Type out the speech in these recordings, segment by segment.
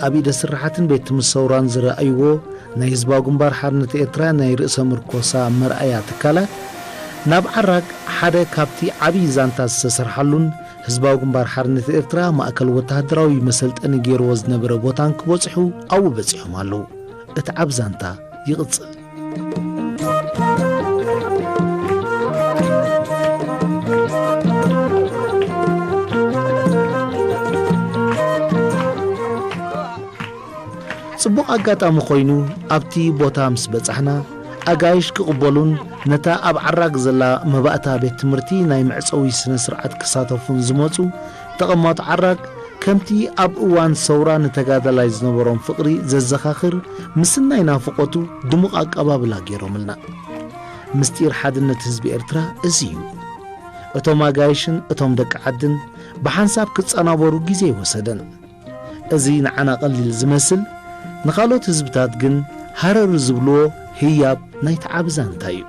ኣብ ኢደ ስራሓትን ቤት ትምህርቲ ሰውራን ዝረኣይዎ ናይ ህዝባዊ ግንባር ሓርነት ኤርትራ ናይ ርእሰ ምርኮሳ መርኣያ ትካላት፣ ናብ ዓራግ ሓደ ካብቲ ዓብዪ ዛንታ ዝተሰርሓሉን ህዝባዊ ግንባር ሓርነት ኤርትራ ማእከል ወተሃደራዊ መሰልጠኒ ገይርዎ ዝነበረ ቦታን ክበጽሑ ኣብኡ በጺሖም ኣለዉ። እቲ ዓቢ ዛንታ ይቕጽል። ጽቡቕ ኣጋጣሚ ኮይኑ፣ ኣብቲ ቦታ ምስ በጻሕና፣ ኣጋይሽ ክቕበሉን ነታ ኣብ ዓራግ ዘላ መባእታ ቤት ትምህርቲ ናይ መዕጸዊ ስነ ስርዓት ክሳተፉን ዝመጹ ተቐማጦ ዓራግ፣ ከምቲ ኣብ እዋን ሰውራ ንተጋዳላይ ዝነበሮም ፍቕሪ ዘዘኻኽር ምስናይ ናፍቖቱ ድሙቕ ኣቀባብላ ገይሮምልና። ምስጢር ሓድነት ህዝቢ ኤርትራ እዚ እዩ። እቶም ኣጋይሽን እቶም ደቂ ዓድን ብሓንሳብ ክጸናበሩ ግዜ ኣይወሰደን። እዚ ንዓና ቀሊል ዝመስል፣ ንኻልኦት ህዝብታት ግን ሃረር ዝብልዎ ህያብ ናይቲ ዓቢ ዛንታ እዩ።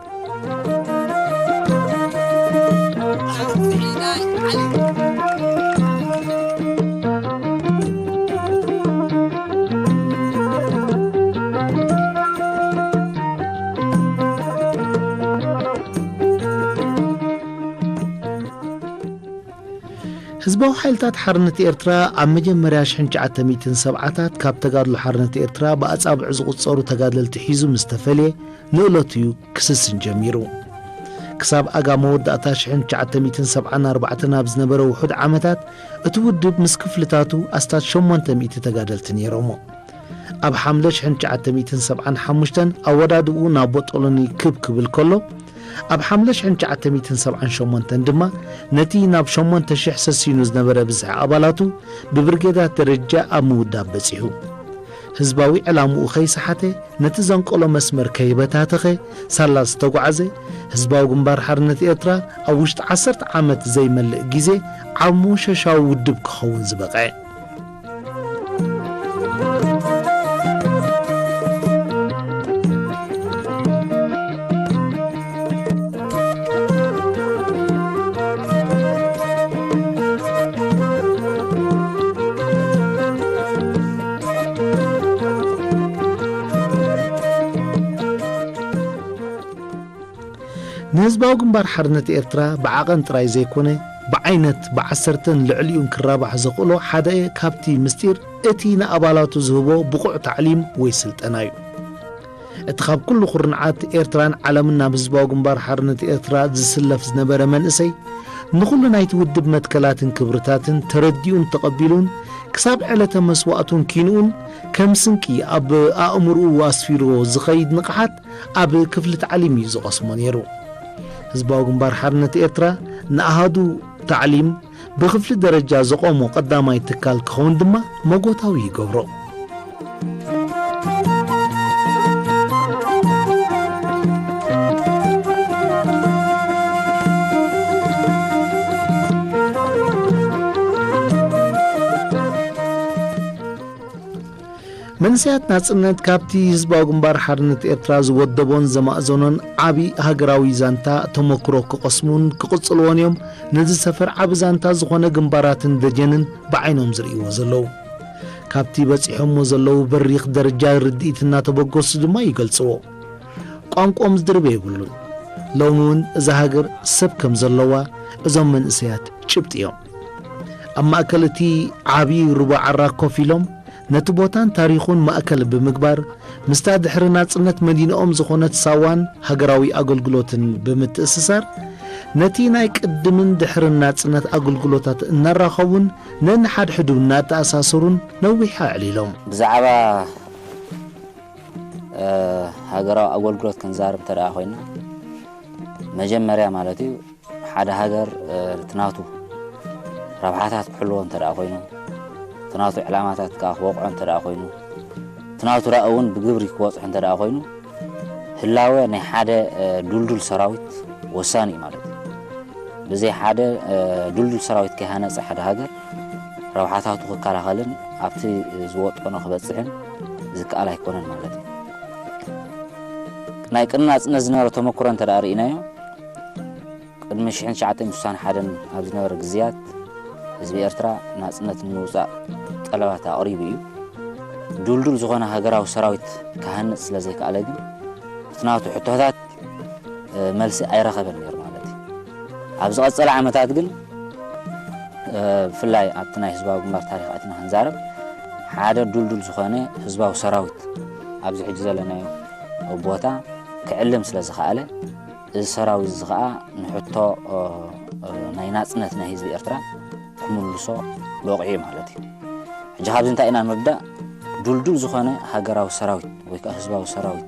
ህዝባዊ ሓይልታት ሓርነት ኤርትራ ኣብ መጀመርያ ሽሕን ትሽዓተ ሚእትን ሰብዓታት ካብ ተጋድሎ ሓርነት ኤርትራ ብኣጻብዕ ዝቑጸሩ ተጋደልቲ ሒዙ ምስ ተፈልየ ንእለቱ እዩ ክስስን ጀሚሩ። ክሳብ ኣጋ መወዳእታ ሽሕን ትሽዓተ ሚእትን ሰብዓን ኣርባዕተን ኣብ ዝነበረ ውሑድ ዓመታት፣ እቲ ውድብ ምስ ክፍልታቱ ኣስታት ሸሞንተ ሚእቲ ተጋደልቲ ነይሮሞ። ኣብ ሓምለ ሽሕን ትሽዓተ ሚእትን ሰብዓን ሓሙሽተን ኣወዳድብኡ ናብ ቦጦሎኒ ክብ ክብል ከሎ፣ ኣብ ሓምለ ሽሕን ትሽዓተ ሚእትን ሰብዓን ሸሞንተን ድማ ነቲ ናብ ሸሞንተ ሽሕ ሰሲኑ ዝነበረ ብዝሒ ኣባላቱ ብብርጌዳት ደረጃ ኣብ ምውዳብ በጺሑ። ህዝባዊ ዕላምኡ ከይሰሓተ፣ ነቲ ዘንቀሎ መስመር ከይበታተኸ ሳላ ዝተጓዕዘ፣ ህዝባዊ ግንባር ሓርነት ኤርትራ ኣብ ውሽጢ ዓሰርተ ዓመት ዘይመልእ ግዜ ዓቢ ሞሸሻዊ ውድብ ክኸውን ዝበቕዐ። ንህዝባዊ ግንባር ሓርነት ኤርትራ ብዓቐን ጥራይ ዘይኮነ፣ ብዓይነት፣ ብዓሰርተን ልዕሊኡን ክራባሕ ዘኽእሎ ሓደ ካብቲ ምስጢር፣ እቲ ንኣባላቱ ዝህቦ ብቑዕ ታዕሊም ወይ ስልጠና እዩ። እቲ ካብ ኩሉ ኩርንዓት ኤርትራን ዓለምን ናብ ህዝባዊ ግንባር ሓርነት ኤርትራ ዝስለፍ ዝነበረ መንእሰይ፣ ንኹሉ ናይቲ ውድብ መትከላትን ክብርታትን ተረዲኡን ተቐቢሉን፣ ክሳብ ዕለተ መስዋእቱን ኪንኡን ከም ስንቂ ኣብ ኣእምሮኡ ኣስፊርዎ ዝኸይድ ንቕሓት፣ ኣብ ክፍሊ ታዕሊም እዩ ዝቐስሞ ነይሩ። ህዝባዊ ግንባር ሓርነት ኤርትራ ንኣሃዱ ታዕሊም ብክፍሊ ደረጃ ዘቖሞ ቀዳማይ ትካል ክኸውን ድማ መጎታዊ ይገብሮ። መንእሰያት ናጽነት ካብቲ ህዝባዊ ግንባር ሓርነት ኤርትራ ዝወደቦን ዘማእዘኖን ዓቢ ሃገራዊ ዛንታ ተመክሮ ክቐስሙን ክቕጽልዎን እዮም። ነዚ ሰፈር ዓቢ ዛንታ ዝኾነ ግንባራትን ደጀንን ብዓይኖም ዝርእይዎ ዘለዉ። ካብቲ በጺሖሞ ዘለዉ በሪኽ ደረጃ ርድኢት እናተበገሱ ድማ ይገልጽዎ። ቋንቋኦም ዝድርበ የብሉን። ሎሚ እውን እዛ ሃገር ሰብ ከም ዘለዋ እዞም መንእሰያት ጭብጢ እዮም። ኣብ ማእከል እቲ ዓቢ ሩባ ዓራግ ኮፍ ኢሎም ነቲ ቦታን ታሪኹን ማእከል ብምግባር፣ ምስታ ድሕሪ ናጽነት መዲንኦም ዝኾነት ሳዋን ሃገራዊ ኣገልግሎትን ብምትእስሳር፣ ነቲ ናይ ቅድምን ድሕርን ናጽነት ኣገልግሎታት እናራኸቡን ነንሓድሕዱ እናተኣሳሰሩን ነዊሕ ኣዕሊሎም። ብዛዕባ፣ እ፣ ሃገራዊ ኣገልግሎት ክንዛረብ እንተ ደኣ ኮይና፣ መጀመርያ ማለት እዩ፣ ሓደ ሃገር፣ እ፣ እቲ ናቱ ረብሓታት ክሕልዎ እንተ ደኣ ኮይኑ፣ እቲ ናቱ ዕላማታት ከኣ ክወቕዖ እንተ ደኣ ኮይኑ፣ እቲ ናቱ ራእይ እውን ብግብሪ ክበጽሖ እንተ ደኣ ኮይኑ፣ ህላወ ናይ ሓደ፣ እ፣ ዱልዱል ሰራዊት ወሳኒ እዩ ማለት እዩ። ብዘይ ሓደ፣ እ፣ ዱልዱል ሰራዊት ከይሃነጸ ሓደ ሃገር ረብሓታቱ ክከላኸልን ኣብቲ ዝወጠኖ ክበጽሕን ዝከኣል ኣይኮነን ማለት እዩ። ናይ ቅድሚ ናጽነት ዝነበረ ተመክሮ እንተ ደኣ ርኢናዮ፣ ቅድሚ ሽሕን ትሽዓተ ሚእትን ስሳን ሓደን ኣብ ዝነበረ ግዜያት ህዝቢ ኤርትራ ናጽነት ንምውጻእ ጠለባት ኣቕሪቡ እዩ። ድልዱል ዝኾነ ሃገራዊ ሰራዊት ክሃንጽ ስለ ዘይከኣለ ግን፣ እቲ ናቱ ሕቶታት፣ እ፣ መልሲ ኣይረኸበን ነይሩ ማለት እዩ። ኣብ ዝቐጸለ ዓመታት ግን፣ እ፣ ብፍላይ ኣብቲ ናይ ህዝባዊ ግንባር ታሪኽ ኣቲና ክንዛረብ፣ ሓደ ድልዱል ዝኾነ ህዝባዊ ሰራዊት ኣብዚ ሕጂ ዘለናዮ ቦታ ክዕልም ስለ ዝኸኣለ፣ እዚ ሰራዊት እዚ ኸኣ ንሕቶ፣ እ፣ እ፣ ናይ ናጽነት ናይ ህዝቢ ኤርትራ ክምልሶ በቒዑ ማለት እዩ። ሕጂ ካብዚ እንታይ ኢና ንርዳእ? ድልዱል ዝኾነ ሃገራዊ ሰራዊት ወይ ከኣ ህዝባዊ ሰራዊት፣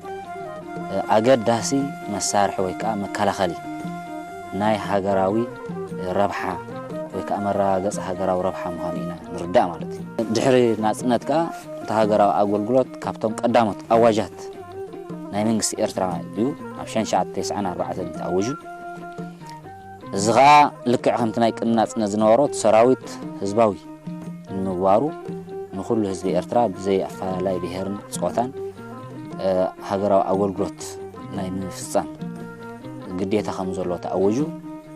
እ፣ ኣገዳሲ መሳርሒ ወይ ከኣ መከላኸሊ ናይ ሃገራዊ ረብሓ ወይ ከኣ መረጋገጺ ሃገራዊ ረብሓ ምዃኑ ኢና ንርዳእ ማለት እዩ። ድሕሪ ናጽነት ከኣ እቲ ሃገራዊ ኣገልግሎት ካብቶም ቀዳሞት ኣዋጃት ናይ መንግስቲ ኤርትራ እዩ። ኣብ ሸሕን ትሽዓተ ተስዓን ኣርባዕተን ተኣዊጁ። እዚ ኸኣ ልክዕ ከምቲ ናይ ቅድሚ ናጽነት ዝነበሮ፣ እቲ ሰራዊት ህዝባዊ ንምግባሩ፣ ንኹሉ ህዝቢ ኤርትራ ብዘይ ኣፈላላይ ብሄርን ጾታን፣ እ፣ ሃገራዊ ኣገልግሎት ናይ ምፍጻም ግዴታ ከም ዘሎ ተኣዊጁ፣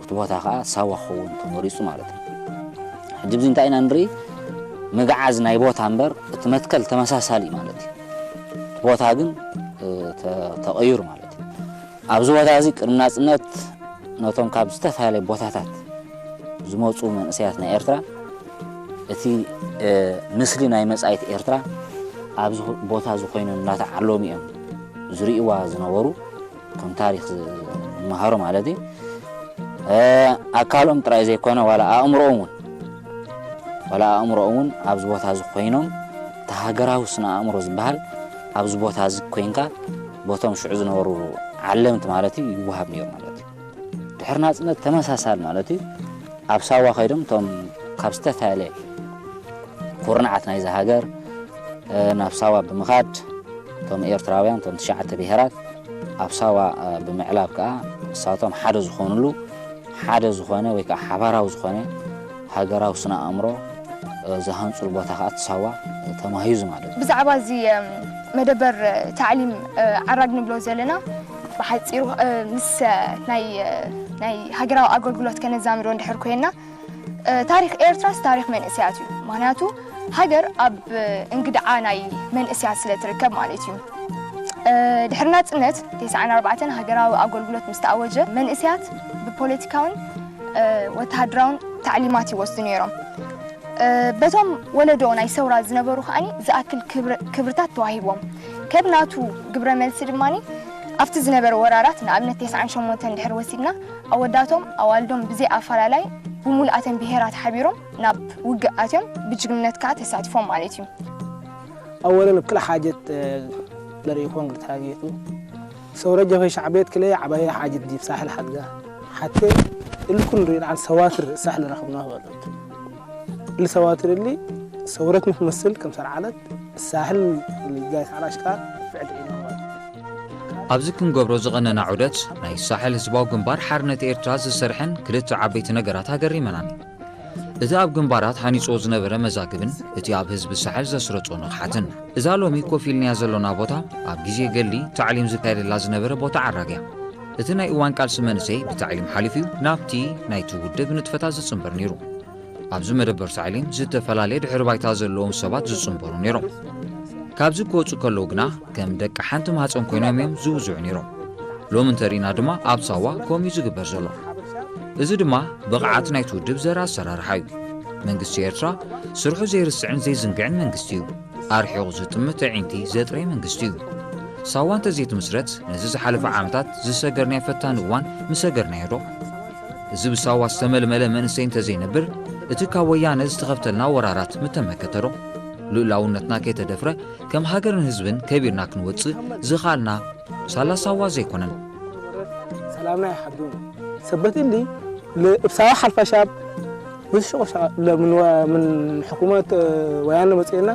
እቲ ቦታ ኸኣ ሳዋ ክኸውን ተመሪጹ ማለት እዩ። ሕጂ፣ ብዚ እንታይ ኢና ንርኢ? ምግዓዝ ናይ ቦታ እምበር፣ እቲ መትከል ተመሳሳሊ ማለት እዩ። እቲ ቦታ ግን፣ እ፣ ተ-፣ ተቐይሩ ማለት እዩ። ኣብዚ ቦታ እዚ ቅድሚ ናጽነት ነቶም ካብ ዝተፈላለየ ቦታታት ዝመጹ መንእሰያት ናይ ኤርትራ፣ እቲ፣ እ፣ ምስሊ ናይ መጻኢት ኤርትራ ኣብዚ ቦታ እዚ ኮይኖም እናተዓለሙ እዮም ዝርእይዋ ዝነበሩ፣ ከም ታሪኽ ዝመሃሩ ማለት እዩ። እ፣ ኣካሎም ጥራይ ዘይኮነ፣ ዋላ ኣእምሮኦም እውን፣ ዋላ ኣእምሮኦም እውን ኣብዚ ቦታ እዚ ኮይኖም፣ እቲ ሃገራዊ ስነ ኣእምሮ ዝበሃል ኣብዚ ቦታ እዚ ኮይንካ፣ ቦቶም ሽዑ ዝነበሩ ዓለምቲ ማለት እዩ፣ ይወሃብ ነይሩ ማለት እዩ። ድሕሪ ናጽነት ተመሳሳሊ ማለት እዩ። ኣብ ሳዋ ከይዶም፣ እቶም ካብ ዝተፈላለየ ኩርናዓት ናይዚ ሃገር፣ እ፣ ናብ ሳዋ ብምኻድ፣ እቶም ኤርትራውያን፣ እቶም ትሽዓተ ብሄራት ኣብ ሳዋ፣ እ፣ ብምዕላብ ከኣ፣ ንሳቶም ሓደ ዝኾኑሉ፣ ሓደ ዝኾነ ወይ ከኣ ሓባራዊ ዝኾነ ሃገራዊ ስነ ኣእምሮ፣ እ፣ ዝሃንጹሉ ቦታ ከኣ እቲ ሳዋ፣ እ፣ ተማሂዙ ማለት እዩ። ብዛዕባ እዚ፣ እም፣ መደበር፣ እ፣ ታዕሊም፣ እ፣ ዓራግ ንብሎ ዘለና፣ ብሓጺሩ፣ እ፣ ምስ፣ እ፣ ናይ፣ እ፣ ናይ ሃገራዊ ኣገልግሎት ከነዛምዶ እንድሕር ኮይና፣ እ፣ ታሪኽ ኤርትራስ ታሪኽ መንእሰያት እዩ። ምኽንያቱ ሃገር ኣብ፣ እ፣ እንግድዓ ናይ መንእሰያት ስለ ትርከብ ማለት እዩ። እ፣ ድሕሪ ናጽነት ተስዓን ኣርባዕተን ሃገራዊ ኣገልግሎት ምስ ተኣወጀ፣ መንእሰያት ብፖለቲካውን፣ እ፣ ወተሃደራውን ታዕሊማት ይወስዱ ነይሮም። እ፣ በቶም ወለዶ ናይ ሰውራ ዝነበሩ ከኣኒ ዝኣክል ክብር-፣ ክብርታት ተዋሂቦም። ከም ናቱ ግብረ መልሲ ድማኒ ኣብቲ ዝነበረ ወራራት፣ ንኣብነት ተስዓን ሸሞንተን ድሕሪ ወሲድና፣ ኣወዳቶም ኣዋልዶም ብዘይ ኣፈላላይ ብምሉኣተን ብሄራት ሓቢሮም ናብ ውግእ ኣትዮም ብጅግንነት ከኣ ተሳቲፎም ማለት እዩ። أولاً بكل حاجة، آه، لريكون قلت حاجة. ثورة جفا شعبية كلية عباية حاجة دي بساحل حلقة. حتى الكل ريل عن سواتر ساحل رقم نهبل. السواتر اللي ثورة متمثل كم سرعلت الساحل اللي جاي على أشكال فعل عينه. ኣብዚ ክንገብሮ ዝቐነና ዑደት፣ ናይ ሳሕል ህዝባዊ ግንባር ሓርነት ኤርትራ ዝሰርሐን ክልተ ዓበይቲ ነገራት ኣገሪመናን። እቲ ኣብ ግንባራት ሃኒጽዎ ዝነበረ መዛግብን እቲ ኣብ ህዝቢ ሳሕል ዘስረጾ ንቕሓትን። እዛ ሎሚ ኮፍ ኢልናያ ዘሎና ቦታ፣ ኣብ ግዜ ገድሊ ታዕሊም ዝካየደላ ዝነበረ ቦታ ዓራግ እያ። እቲ ናይ እዋን ቃልሲ መንእሰይ ብታዕሊም ሓሊፉ እዩ ናብቲ ናይቲ ውድብ ንጥፈታት ዝጽንበር ነይሩ። ኣብዚ መደበር ታዕሊም ዝተፈላለየ ድሕሪ ባይታ ዘለዎም ሰባት ዝጽንበሩ ነይሮም። ካብዚ ክወጹ ከለዉ ግና ከም ደቂ ሓንቲ ማህጸን ኮይኖም እዮም ዝውዝዑ ነይሮም። ሎሚ እንተሪእና ድማ ኣብ ሳዋ ከምኡ እዩ ዝግበር ዘሎ። እዚ ድማ ብቕዓት ናይቲ ውድብ ዘርኢ ኣሰራርሓ እዩ። መንግስቲ ኤርትራ ስርሑ ዘይርስዕን ዘይዝንግዕን መንግስቲ እዩ። ኣርሒቑ ዝጥምት ኣዒንቲ ዘጥረየ መንግስቲ እዩ። ሳዋ እንተዘይትምስረት ነዚ ዝሓለፈ ዓመታት ዝሰገርናዮ ፈታኒ እዋን ምሰገርናዮ ዶ? እዚ ብሳዋ ዝተመልመለ መንእሰይ እንተዘይነብር፣ እቲ ካብ ወያነ ዝተኸፍተልና ወራራት ምተመከተ ዶ? ልኡላውነትና ከይተደፍረ፣ ከም ሃገርን ህዝብን ከቢርና ክንወጽእ ዝኸኣልና ሳላ ሳዋ ዘይኮነን። ሰላምና ይሓብሩ። ሰበት እሊ ለእብሳዋ ሓልፋ ሻብ ብዝሽቆ ሻ-፣ ለምን ወ-፣ ምን ሕኩመት፣ እ፣ ወያነ መጽኤና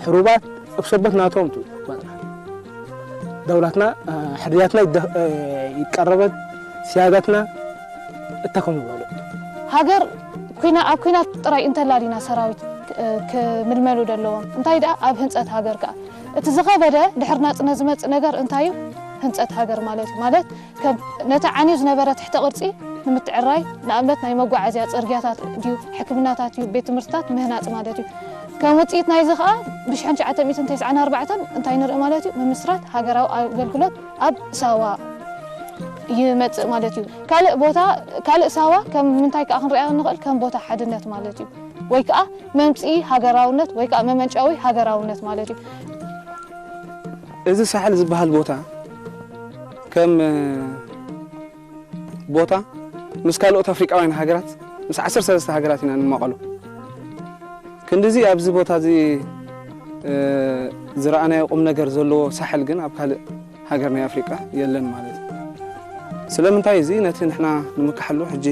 ሕሩባት እብ ሰበት ናቶም ቱ ባጽና። ደውላትና፣ እ፣ ሕርያትና ይደ-፣ እ፣ ይቀረበት፣ ሲያዳትና እተከሙ በሉ። ሃገር ኩና-፣ ኣብ ኩናት ጥራይ እንተላ ዲና ሰራዊት ክ-፣ ክምልመሉ ደለዎም? እንታይ ደኣ ኣብ ህንጸት ሃገር ከኣ? እቲ ዝኸበደ ድሕሪ ናጽነት ዝመጽእ ነገር እንታይ እዩ? ህንጸት ሃገር ማለት እዩ። ማለት ከም ነቲ ዓንዩ ዝነበረ ትሕተ ቅርጺ ንምትዕርራይ፣ ንኣብነት ናይ መጓዓዝያ ጽርግያታት ድዩ፣ ሕክምናታት እዩ፣ ቤት ትምህርትታት ምህናጽ ማለት እዩ። ከም ውጽኢት ናይዚ ከኣ ብሽሕን ትሽዓተ ሚእትን ተስዓን ኣርባዕተን እንታይ ንርኢ ማለት እዩ? ምምስራት ሃገራዊ ኣገልግሎት ኣብ ሳዋ ይመጽእ ማለት እዩ። ካልእ ቦታ፣ ካልእ ሳዋ ከም ምንታይ ከኣ ክንሪኣ ንኽእል? ከም ቦታ ሓድነት ማለት እዩ። ወይ ከኣ መምጽኢ ሃገራውነት ወይ ከኣ መመንጨዊ ሃገራውነት ማለት እዩ። እዚ ሳሕል ዝበሃል ቦታ ከም ቦታ ምስ ካልኦት ኣፍሪቃውያን ሃገራት ምስ ዓሰርተ ሰለስተ ሃገራት ኢና ንማቐሎ። ክንድዚ ኣብዚ ቦታ እዚ ዝረኣናዮ ቁም ነገር ዘለዎ ሳሕል ግን ኣብ ካልእ ሃገር ናይ ኣፍሪቃ የለን ማለት እዩ። ስለምንታይ እዚ ነቲ ንሕና ንምክሓሉ ሕጂ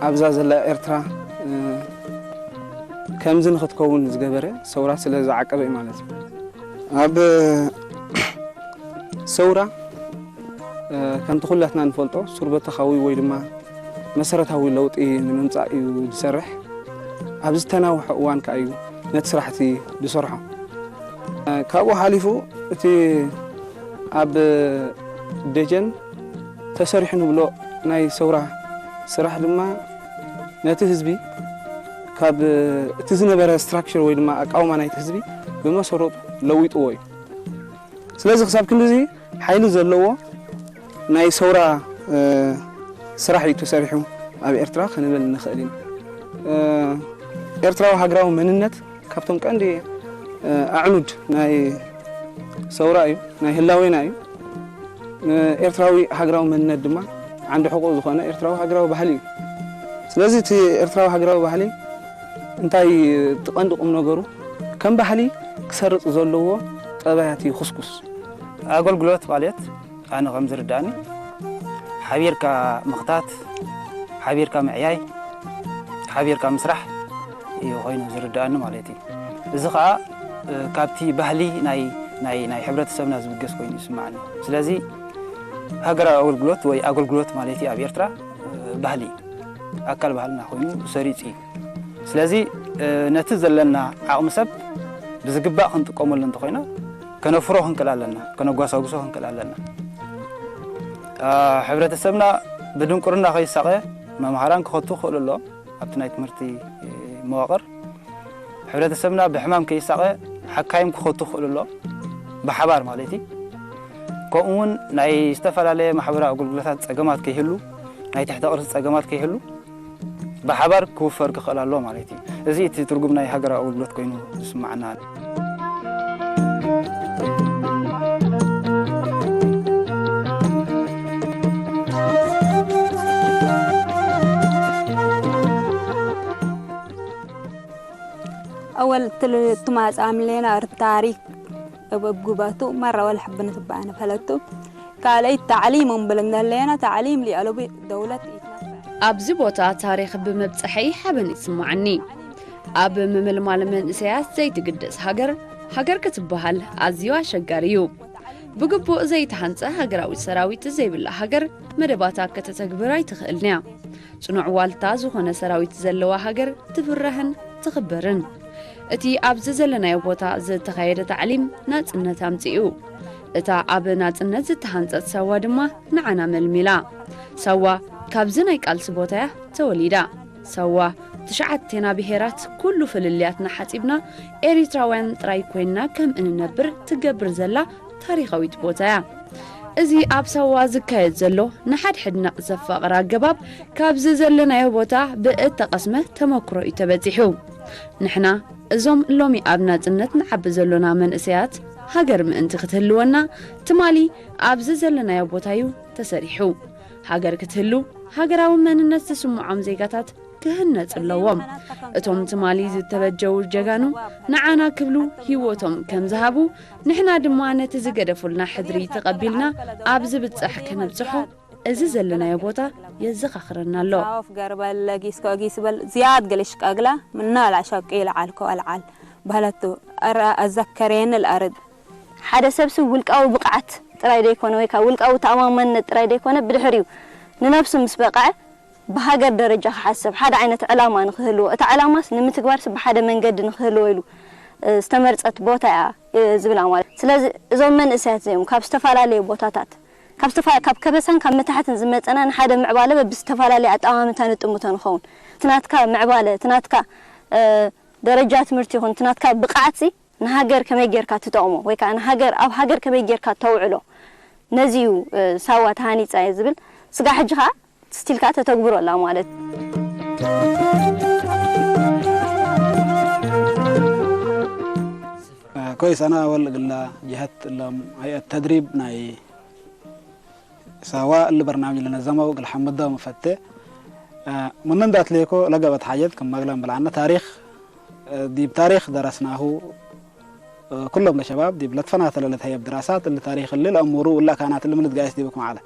ኣብዛ ዘላ ኤርትራ ከምዚ ንኽትከውን ዝገበረ ሰውራ ስለ ዝዓቀበ እዩ ማለት እዩ። ኣብ ሰውራ ከምቲ ኩላትና ንፈልጦ ሱርበተኻዊ ወይ ድማ መሰረታዊ ለውጢ ንምምፃእ እዩ ዝሰርሕ። ኣብ ዝተናውሐ እዋን ከኣ እዩ ነቲ ስራሕቲ ዝሰርሖ። ካብኡ ሓሊፉ እቲ ኣብ ደጀን ተሰሪሑ ንብሎ ናይ ሰውራ ስራሕ ድማ ነቲ ህዝቢ ካብ እቲ ዝነበረ ስትራክቸር ወይ ድማ ኣቃውማ ናይቲ ህዝቢ ብመሰረቱ ለዊጥዎ እዩ። ስለዚ ክሳብ ክንድዚ ሓይሊ ዘለዎ ናይ ሰውራ ስራሕ እዩ ተሰሪሑ ኣብ ኤርትራ ክንብል ንኽእል ኢና። ኤርትራዊ ሃገራዊ መንነት ካብቶም ቀንዲ ኣዕኑድ ናይ ሰውራ እዩ፣ ናይ ህላዌና እዩ። ኤርትራዊ ሃገራዊ መንነት ድማ ዓንዲ ሕቆ ዝኾነ ኤርትራዊ ሃገራዊ ባህሊ እዩ። ስለዚ እቲ ኤርትራዊ ሃገራዊ ባህሊ እንታይ እቲ ቀንዲ ቁም ነገሩ ከም ባህሊ ክሰርጽ ዘለዎ ጠባያት ይኹስኩስ። ኣገልግሎት ማለት ኣነ ከም ዝርዳእኒ ሓቢርካ ምኽታት፣ ሓቢርካ ምዕያይ፣ ሓቢርካ ምስራሕ እዩ ኮይኑ ዝርዳእኒ ማለት እዩ። እዚ ከዓ ካብቲ ባህሊ ናይ ናይ ናይ ሕብረተሰብና ዝብገስ ኮይኑ ይስማዓኒ። ስለዚ ሃገራዊ ኣገልግሎት ወይ ኣገልግሎት ማለት እዩ ኣብ ኤርትራ ባህሊ ኣካል ባህልና ኮይኑ ሰሪጹ እዩ። ስለዚ ነቲ ዘለና ዓቕሚ ሰብ ብዝግባእ ክንጥቀመሉ እንተኾይና ከነፍሮ ክንክእል ኣለና፣ ከነጓሳጉሶ ክንክእል ኣለና። ሕብረተሰብና ብድንቁርና ከይሳቐ መምሃራን ክኸቱ ክኽእሉ ኣለዎም ኣብቲ ናይ ትምህርቲ መዋቕር። ሕብረተሰብና ብሕማም ከይሳቐ ሓካይም ክኸቱ ክኽእሉ ኣለዎም ብሓባር ማለት እዩ። ከምኡ እውን ናይ ዝተፈላለየ ማሕበራዊ ኣገልግሎታት ፀገማት ከይህሉ፣ ናይ ትሕተ ቅርሲ ፀገማት ከይህሉ ብሓባር ክውፈር ክኽእል ኣለዎ ማለት እዩ። እዚ እቲ ትርጉም ናይ ሃገራዊ ኣገልግሎት ኮይኑ ዝስማዓና። أول تل تماس عاملين أرد تاريخ بقبته مرة ولا حبنا تبعنا فلتو كالي تعليم بلندلينا تعليم لألوبي دولة ኣብዚ ቦታ ታሪኽ ብምብጽሐይ ሓበን ይስምዓኒ። ኣብ ምምልማል መንእሰያት ዘይትግደስ ሃገር፣ ሃገር ክትበሃል ኣዝዩ ኣሸጋሪ እዩ። ብግቡእ ዘይተሃንጸ ሃገራዊ ሰራዊት ዘይብላ ሃገር መደባታ ከተተግብር ኣይትኽእልን እያ። ጽኑዕ ዋልታ ዝኾነ ሰራዊት ዘለዋ ሃገር ትፍራህን ትኽበርን። እቲ ኣብዚ ዘለናዮ ቦታ ዝተኻየደ ታዕሊም ናጽነት ኣምጺኡ። እታ ኣብ ናጽነት ዝተሃንጸት ሳዋ ድማ ንዓና መልሚላ። ሳዋ ካብዚ ናይ ቃልሲ ቦታያ ተወሊዳ። ሳዋ ትሽዓቴና ብሄራት ኩሉ ፍልልያትና ሓጺብና ኤሪትራውያን ጥራይ ኮይንና ከም እንነብር ትገብር ዘላ ታሪኻዊት ቦታ እያ። እዚ ኣብ ሳዋ ዝካየድ ዘሎ ንሓድሕድና ዘፋቕር ኣገባብ ካብዚ ዘለናዮ ቦታ ብእተቐስመ ተመክሮ እዩ ተበጺሑ። ንሕና እዞም ሎሚ ኣብ ናጽነት ንዓቢ ዘሎና መንእሰያት ሃገር ምእንቲ ክትህልወና ትማሊ ኣብዚ ዘለናዮ ቦታ እዩ ተሰሪሑ። ሃገር ክትህሉ ሃገራዊ መንነት ዝስምዖም ዜጋታት ክህነጹ ኣለዎም። እቶም ትማሊ ዝተበጀዉ ጀጋኑ ንዓና ክብሉ ህይወቶም ከም ዝሃቡ ንሕና ድማ ነቲ ዝገደፉልና ሕድሪ ተቐቢልና ኣብ ዝብጻሕ ከነብጽሖ እዚ ዘለናዮ ቦታ የዘኻኽረና ኣሎ። ሳወፍ ገርበል ለጊስ ከጊስ በል ዝያድ ገለሽ ቀግላ ምናላ ሸቂ ለዓል ከወልዓል ባህለቱ ኣረ ኣዘከሬን ልኣርድ ሓደ ሰብሲ ውልቃዊ ብቕዓት ጥራይ ደይኮነ ወይ ከዓ ውልቃዊ ተኣማመነት ጥራይ ደይኮነ ብድሕሪኡ ንነብሱ ምስ በቕዐ ብሃገር ደረጃ ክሓስብ ሓደ ዓይነት ዕላማ ንክህልዎ እታ ዕላማስ ንምትግባርስ ብሓደ መንገዲ ንክህልዎ ኢሉ ዝተመርፀት ቦታ እያ ዝብላ ማለት ስለዚ እዞም መንእሰያት እዚኦም ካብ ዝተፈላለዩ ቦታታት ካብ ዝተፋ ካብ ከበሳን ካብ መታሕትን ዝመፀና ንሓደ ምዕባለ በብዝተፈላለየ ኣጠማምታ ንጥምቶ ንኸውን እቲ ናትካ ምዕባለ እቲ ናትካ ደረጃ ትምህርቲ ይኹን እቲ ናትካ ብቕዓት ንሃገር ከመይ ጌርካ ትጠቕሞ ወይ ከዓ ንሃገር፣ ኣብ ሃገር ከመይ ጌርካ ተውዕሎ፣ ነዚ እዩ፣ እ፣ ሳዋ ተሃኒጻ እየ ዝብል። ስጋዕ ሕጂ ከዓ ትስቲልካ ተተግብሮ ኣላ ማለት። ኮይስ ኣና ወል ግላ ጅሀት ሎም ሀይአት ተድሪብ ናይ ሳዋ እሊ በርናምጅ ለነዘመው እግል ሐምዶ መፈቴ። ምን እንዳትሌኮ ለገበት ሓጀት ክም መግለን ብልዓነ ታሪክ፣ ዲብ ታሪክ ደረስናሁ፣ ኩሎም ለሸባብ ዲብ ለትፈናተለ ለትሀየብ ድራሳት እሊ ታሪክ እሊ ለእሙሩ እሊ አካናት እሊ ምን ልትጋየስ ዲብኩም ዓለ።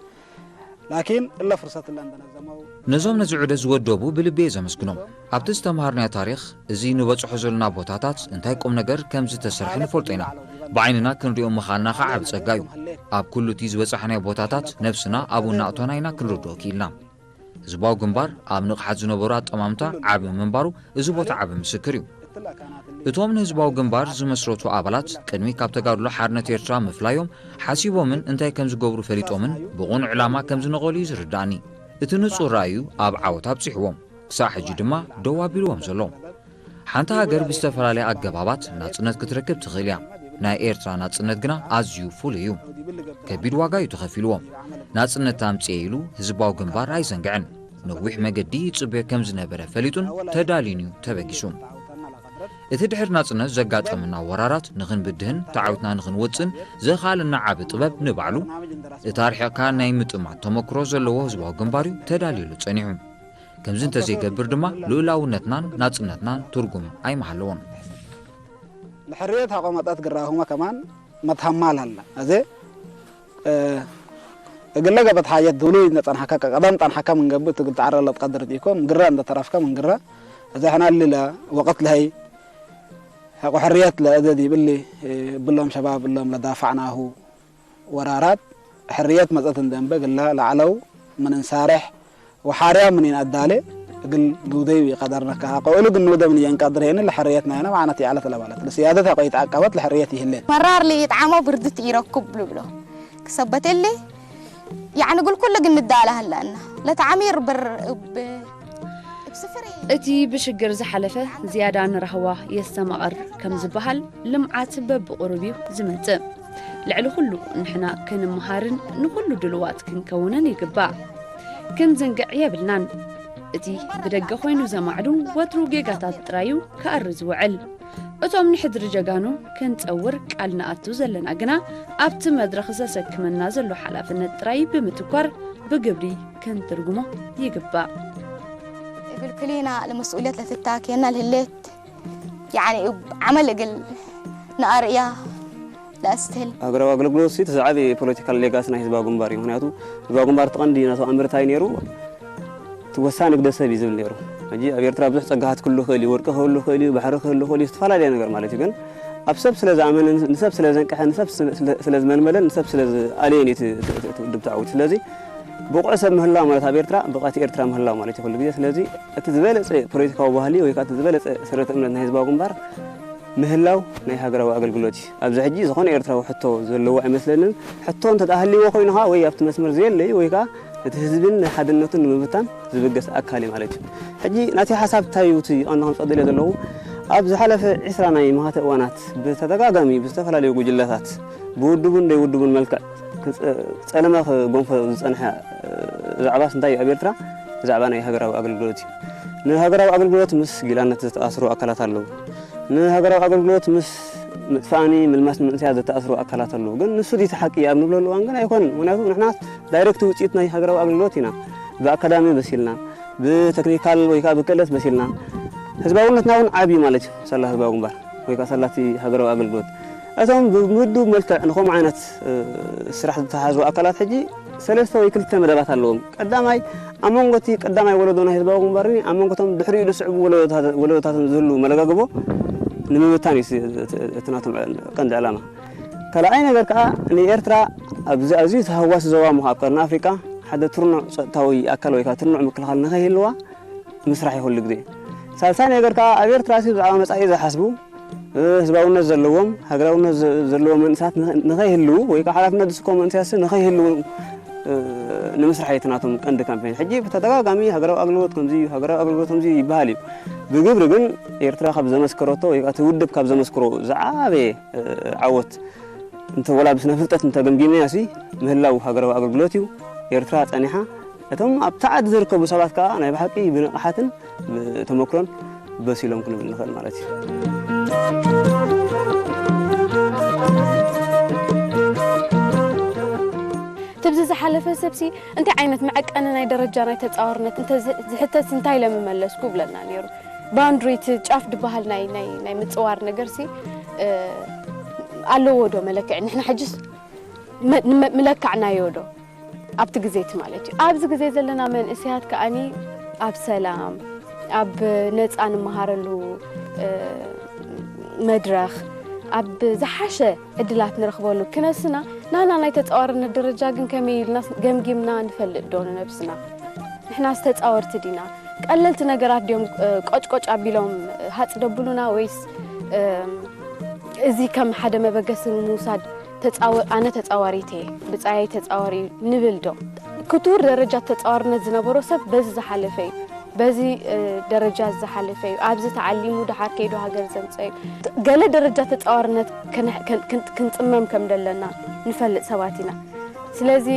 ላኪን እለ ፍርሰት እለ እንደነዘመው ነዞም ነዚ ዑደት ዝወደቡ ብልቢ እየ ዘመስግኖም። ኣብቲ ዝተምሃርናዮ ታሪኽ፣ እዚ ንበጽሖ ዘሎና ቦታታት እንታይ ቁም ነገር ከም ዝተሰርሐ ንፈልጦ ኢና። ብዓይንና ክንሪኦ ምኽኣልና ኸዓ ዓቢ ጸጋ እዩ። ኣብ ኩሉ እቲ ዝበጻሕናዮ ቦታታት ነብስና ኣብኡ እናእቶና ኢና ክንርድኦ ክኢልና። ህዝባዊ ግንባር ኣብ ንቕሓት ዝነበሮ ኣጠማምታ ዓቢ ምንባሩ እዚ ቦታ ዓቢ ምስክር እዩ። እቶም ንህዝባዊ ግንባር ዝመስረቱ ኣባላት ቅድሚ ካብ ተጋድሎ ሓርነት ኤርትራ ምፍላዮም ሓሲቦምን እንታይ ከም ዝገብሩ ፈሊጦምን ብቑኑዕ ዕላማ ከም ዝነቐሉ እዩ ዝርድኣኒ። እቲ ንጹር ራእዩ ኣብ ዓወት ኣብጺሕዎም። ክሳዕ ሕጂ ድማ ደው ኣቢልዎም ዘሎ። ሓንቲ ሃገር ብዝተፈላለየ ኣገባባት ናጽነት ክትረክብ ትኽእል እያ። ናይ ኤርትራ ናጽነት ግና ኣዝዩ ፍሉይ እዩ። ከቢድ ዋጋ እዩ ተኸፊልዎ። ናጽነት ኣምጽኤ ኢሉ ህዝባዊ ግንባር ኣይዘንግዕን። ነዊሕ መገዲ ይጽበዮ ከም ዝነበረ ፈሊጡን ተዳልዩን እዩ ተበጊሱ። እቲ ድሕሪ ናጽነት ዘጋጠመና ወራራት ንኽንብድህን ተዓዊትና ንኽንወጽእን ዘኽኣለና ዓቢ ጥበብ ንባዕሉ፣ እቲ ኣርሒቕካ ናይ ምጥማት ተመክሮ ዘለዎ ህዝባዊ ግንባር እዩ ተዳልዩሉ ጸኒሑ። ከምዚ እንተዘይገብር ድማ ልኡላውነትናን ናጽነትናን ትርጉም ኣይምሃለዎን። ንሕርየት ሃቆ መጣት ግራሁመ ከማን መትሃማል ኣላ። ኣዜ፣ እ፣ እግለ ገበት ሓጀት ድሉይ እንደ ጸንሐካ፣ ቀደም ጸንሐካ ምን ገብእ ትግል ተዓረለት ቀድር ዲኮ፣ ምን ግራ እንደ ተረፍካ ምን ግራ፣ ኣዜ ሕና ልለ ወቀት ለሀይ፣ ሐቆ ሕርየት ለእዘ ዲብሊ፣ እ፣ ብሎም ሸባብ እሎም ለዳፋዕናሁ ወራራት፣ ሕርየት መጸት እንደ እምበ ግላ ለዓለው ምን እንሳርሕ፣ ወሓርያ ምን ይንኣዳሌ እግል ግውደዩ ይቀደርነካ። ሐቆ እሉ ግን ንውደ ምን የንቀድር የን ለሕርየት ናይና መዓነት ይዓለት ለባለት። ለስያደት ሐቆ ይትዓቀበት ለሕርየት ይህሌን። መራር ለይጥዓሞ ብርድት ይረክብ ልብሎ። ክሰበተሌ ያዕኒ እግል ኩሉ ግን ንዳላ ህላና። ለተዓሚር ብር እብ፣ እብ ስፍር እቲ ብሽግር ዝሓለፈ ዝያዳ ንራህዋ የስተማቕር ከም ዝበሃል ልምዓት በብቑሩብ እዩ ዝመጽእ። ልዕሊ ኩሉ ንሕና ክንምሃርን ንኹሉ ድልዋት ክንከውንን ይግባእ። ክንዝንግዕ የብልናን። እቲ ብደገ ኮይኑ ዘማዕዱ ወትሩ ጌጋታት ጥራዩ ክኣሪ ዝውዕል። እቶም ንሕድሪ ጀጋኑ ክንጸውር ቃል ንኣቱ ዘለና ግና ኣብቲ መድረኽ ዘሰክመና ዘሎ ሓላፍነት ጥራይ ብምትኳር ብግብሪ ክንትርጉሞ ይግባእ። እግል ክሊና ለመስኡልየት ለትታከየና ልህሌት፣ ያዕኒ እብ ዓመል እግል ነኣርእያ ለኣስትህል። ሃገራዊ ኣገልግሎት ሲ እቲ ዝዓበየ ፖለቲካል ሌጋሲ ናይ ህዝባዊ ግንባር እዩ። ምኽንያቱ ህዝባዊ ግንባር እቲ ቀንዲ ናቱ ኣምርታይ ነይሩ፣ እቲ ወሳኒ ግደ ሰብ እዩ ዝብል ነይሩ። ሕጂ ኣብ ኤርትራ ብዙሕ ጸጋታት ክህሉ ይኽእል እዩ፣ ወርቂ ክህሉ ይኽእል እዩ፣ ባሕሪ ክህሉ ይኽእል እዩ፣ ዝተፈላለየ ነገር ማለት እዩ። ግን ኣብ ሰብ ስለ ዝኣመነ፣ ንሰብ ስለ ዘንቀሐ፣ ንሰብ ስለ፣ ስለ፣ ስለ ዝመልመለን፣ ንሰብ ስለ ዝኣለየን እዩ እቲ፣ እቲ፣ እቲ፣ እቲ ውድብ ተዓዊቱ። ስለዚ ብቑዕ ሰብ ምህላው ማለት ኣብ ኤርትራ ብቕዕቲ ኤርትራ ምህላው ማለት እዩ ኩሉ ግዜ። ስለዚ እቲ ዝበለጸ ፖለቲካዊ ባህሊ ወይ ከዓ እቲ ዝበለጸ ሰረተ እምነት ናይ ህዝባዊ ግንባር ምህላው ናይ ሃገራዊ ኣገልግሎት እዩ። ኣብዚ ሕጂ ዝኾነ ኤርትራዊ ሕቶ ዘለዎ ኣይመስለንን። ሕቶ እንተ ደኣ ሃልይዎ ኮይኑ ኸዓ ወይ ኣብቲ መስመር ዘየለ እዩ ወይ ከዓ ነቲ ህዝብን ናይ ሓድነቱን ንምብታን ዝብገስ ኣካል እዩ ማለት እዩ። ሕጂ ናተይ ሓሳብ እንታይ እዩ እቲ ቀንዲ ከምጸ ደልየ ዘለኹ፣ ኣብ ዝሓለፈ ዕስራ ናይ መኸተ እዋናት ብተደጋጋሚ ብዝተፈላለዩ ጉጅለታት ብውድቡን ዘይውድቡን መልክዕ ክጸ-፣ ጸለመ ክጎንፎ ዝጸንሐ፣ እ፣ ዛዕባስ እንታይ እዩ ኣብ ኤርትራ? ብዛዕባ ናይ ሃገራዊ ኣገልግሎት እዩ። ንሃገራዊ ኣገልግሎት ምስ ጊላነት ዝተኣስሩ ኣካላት ኣለዉ። ንሃገራዊ ኣገልግሎት ምስ ምጥፋእኒ ምልማስ መንእሰያት ዝተኣስሩ ኣካላት ኣለዉ። ግን ንሱ ድዩ እቲ ሓቂ ኣብ ንብለሉ እዋን ግን ኣይኮነን። ምኽንያቱ ንሕና ዳይሬክት ውጽኢት ናይ ሃገራዊ ኣገልግሎት ኢና። ብኣካዳሚ በሲልና፣ ብቴክኒካል ወይ ከዓ ብክእለት በሲልና፣ ህዝባውነትና እውን ዓብዩ ማለት እዩ። ሳላ ህዝባዊ ግንባር ወይ ከዓ ሳላ እቲ ሃገራዊ ኣገልግሎት። እቶም ብምድብ መልክዕ ንኸምኡ ዓይነት፣ እ፣ ስራሕ ዝተሓዙ ኣካላት ሕጂ ሰለስተ ወይ ክልተ መደባት ኣለዎም። ቀዳማይ፣ ኣብ መንጎ እቲ ቀዳማይ ወለዶ ናይ ህዝባዊ ግንባርን ኣብ መንጎ እቶም ድሕሪኡ ዝስዕቡ ወለዶታት-፣ ወለዶታትን ዝህሉ መለጋግቦ ንምብታን እዩ እቲ፣ እቲ፣ እቲ ናቶም ቀንዲ ዕላማ። ካልኣይ ነገር ከዓ ንኤርትራ ኣብዚ ኣዝዩ ተሃዋሲ ዞባ ምዃ ኣብ ቀርኒ ኣፍሪቃ ሓደ ትርኑዕ ጸጥታዊ ኣካል ወይ ከዓ ትርኑዕ ምክልኻል ንኸይህልዋ ምስራሕ እዩ ኩሉ ግዜ። ሳልሳይ ነገር ከዓ ኣብ ኤርትራ ሲ ብዛዕባ መጻኢ ዝሓስቡ፣ እ፣ ህዝባውነት ዘለዎም፣ ሃገራውነት ዘ-፣ ዘለዎም መንእሰያት ንኸ-፣ ንኸይህልዉ ወይ ከዓ ሓላፍነት ዝስከሙ መንእሰያት ሲ ንኸይህልዉ፣ እ፣ ንምስራሕ እዩ እቲ ናቶም ቀንዲ ካምፔን። ሕጂ ብተደጋጋሚ ሃገራዊ ኣገልግሎት ከምዚ እዩ፣ ሃገራዊ ኣገልግሎት ከምዚ እዩ ይበሃል እዩ። ብግብሪ ግን ኤርትራ ካብ ዘመስከረቶ ወይ ከዓ እቲ ውድብ ካብ ዘመስክሮ ዝዓበየ ዓወት እንተ ወላ ብስነ ፍልጠት እንተገምጊምናዮ ሲ ምህላው ሃገራዊ ኣገልግሎት እዩ። ኤርትራ ጸኒሓ፣ እቶም ኣብታ ዓዲ ዝርከቡ ሰባት ከዓ ናይ ብሓቂ ብንቕሓትን ብተመክሮን በሲሎም ክንብል ንኽእል ማለት እዩ። ትብዚ ዝሓለፈ ሰብሲ እንታይ ዓይነት መዐቀኒ ናይ ደረጃ ናይ ተጻዋርነት እንተ ዝሕተት እንታይ ኢለ ምመለስኩ ብለና ነይሩ። ባውንድሪ እቲ ጫፍ ዝበሃል ናይ ናይ ናይ ምጽዋር ነገርሲ ኣለዎ ዶ መለክዒ? ንሕና ሕጅስ ምለካዕናዮ ዶ ኣብቲ ግዜ እቲ ማለት እዩ። ኣብዚ ግዜ ዘለና መንእሰያት ከኣኒ ኣብ ሰላም ኣብ ነፃ ንመሃረሉ መድረኽ ኣብ ዝሓሸ ዕድላት ንረኽበሉ ክነስና ናና ናይ ተፃዋርነት ደረጃ ግን ከመይ ኢልና ገምጊምና ንፈልጥ ዶ ንነብስና? ንሕናስ ተፃወርቲ ዲና? ቀለልቲ ነገራት ድዮም ቆጭቆጭ ኣቢሎም ሃፅ ደብሉና ወይስ እዚ ከም ሓደ መበገሲ ንምውሳድ ኣነ ተፃዋሪት እየ ብፃየይ ተፃዋሪ እዩ ንብል ዶ? ክቱር ደረጃ ተፃዋርነት ዝነበሮ ሰብ በዚ ዝሓለፈ እዩ። በዚ ደረጃ ዝሓለፈ እዩ። ኣብዚ ተዓሊሙ ደሓር ከይዱ ሃገር ዘምፀ እዩ። ገለ ደረጃ ተፃዋርነት ክንፅመም ከም ዘለና ንፈልጥ ሰባት ኢና። ስለዚ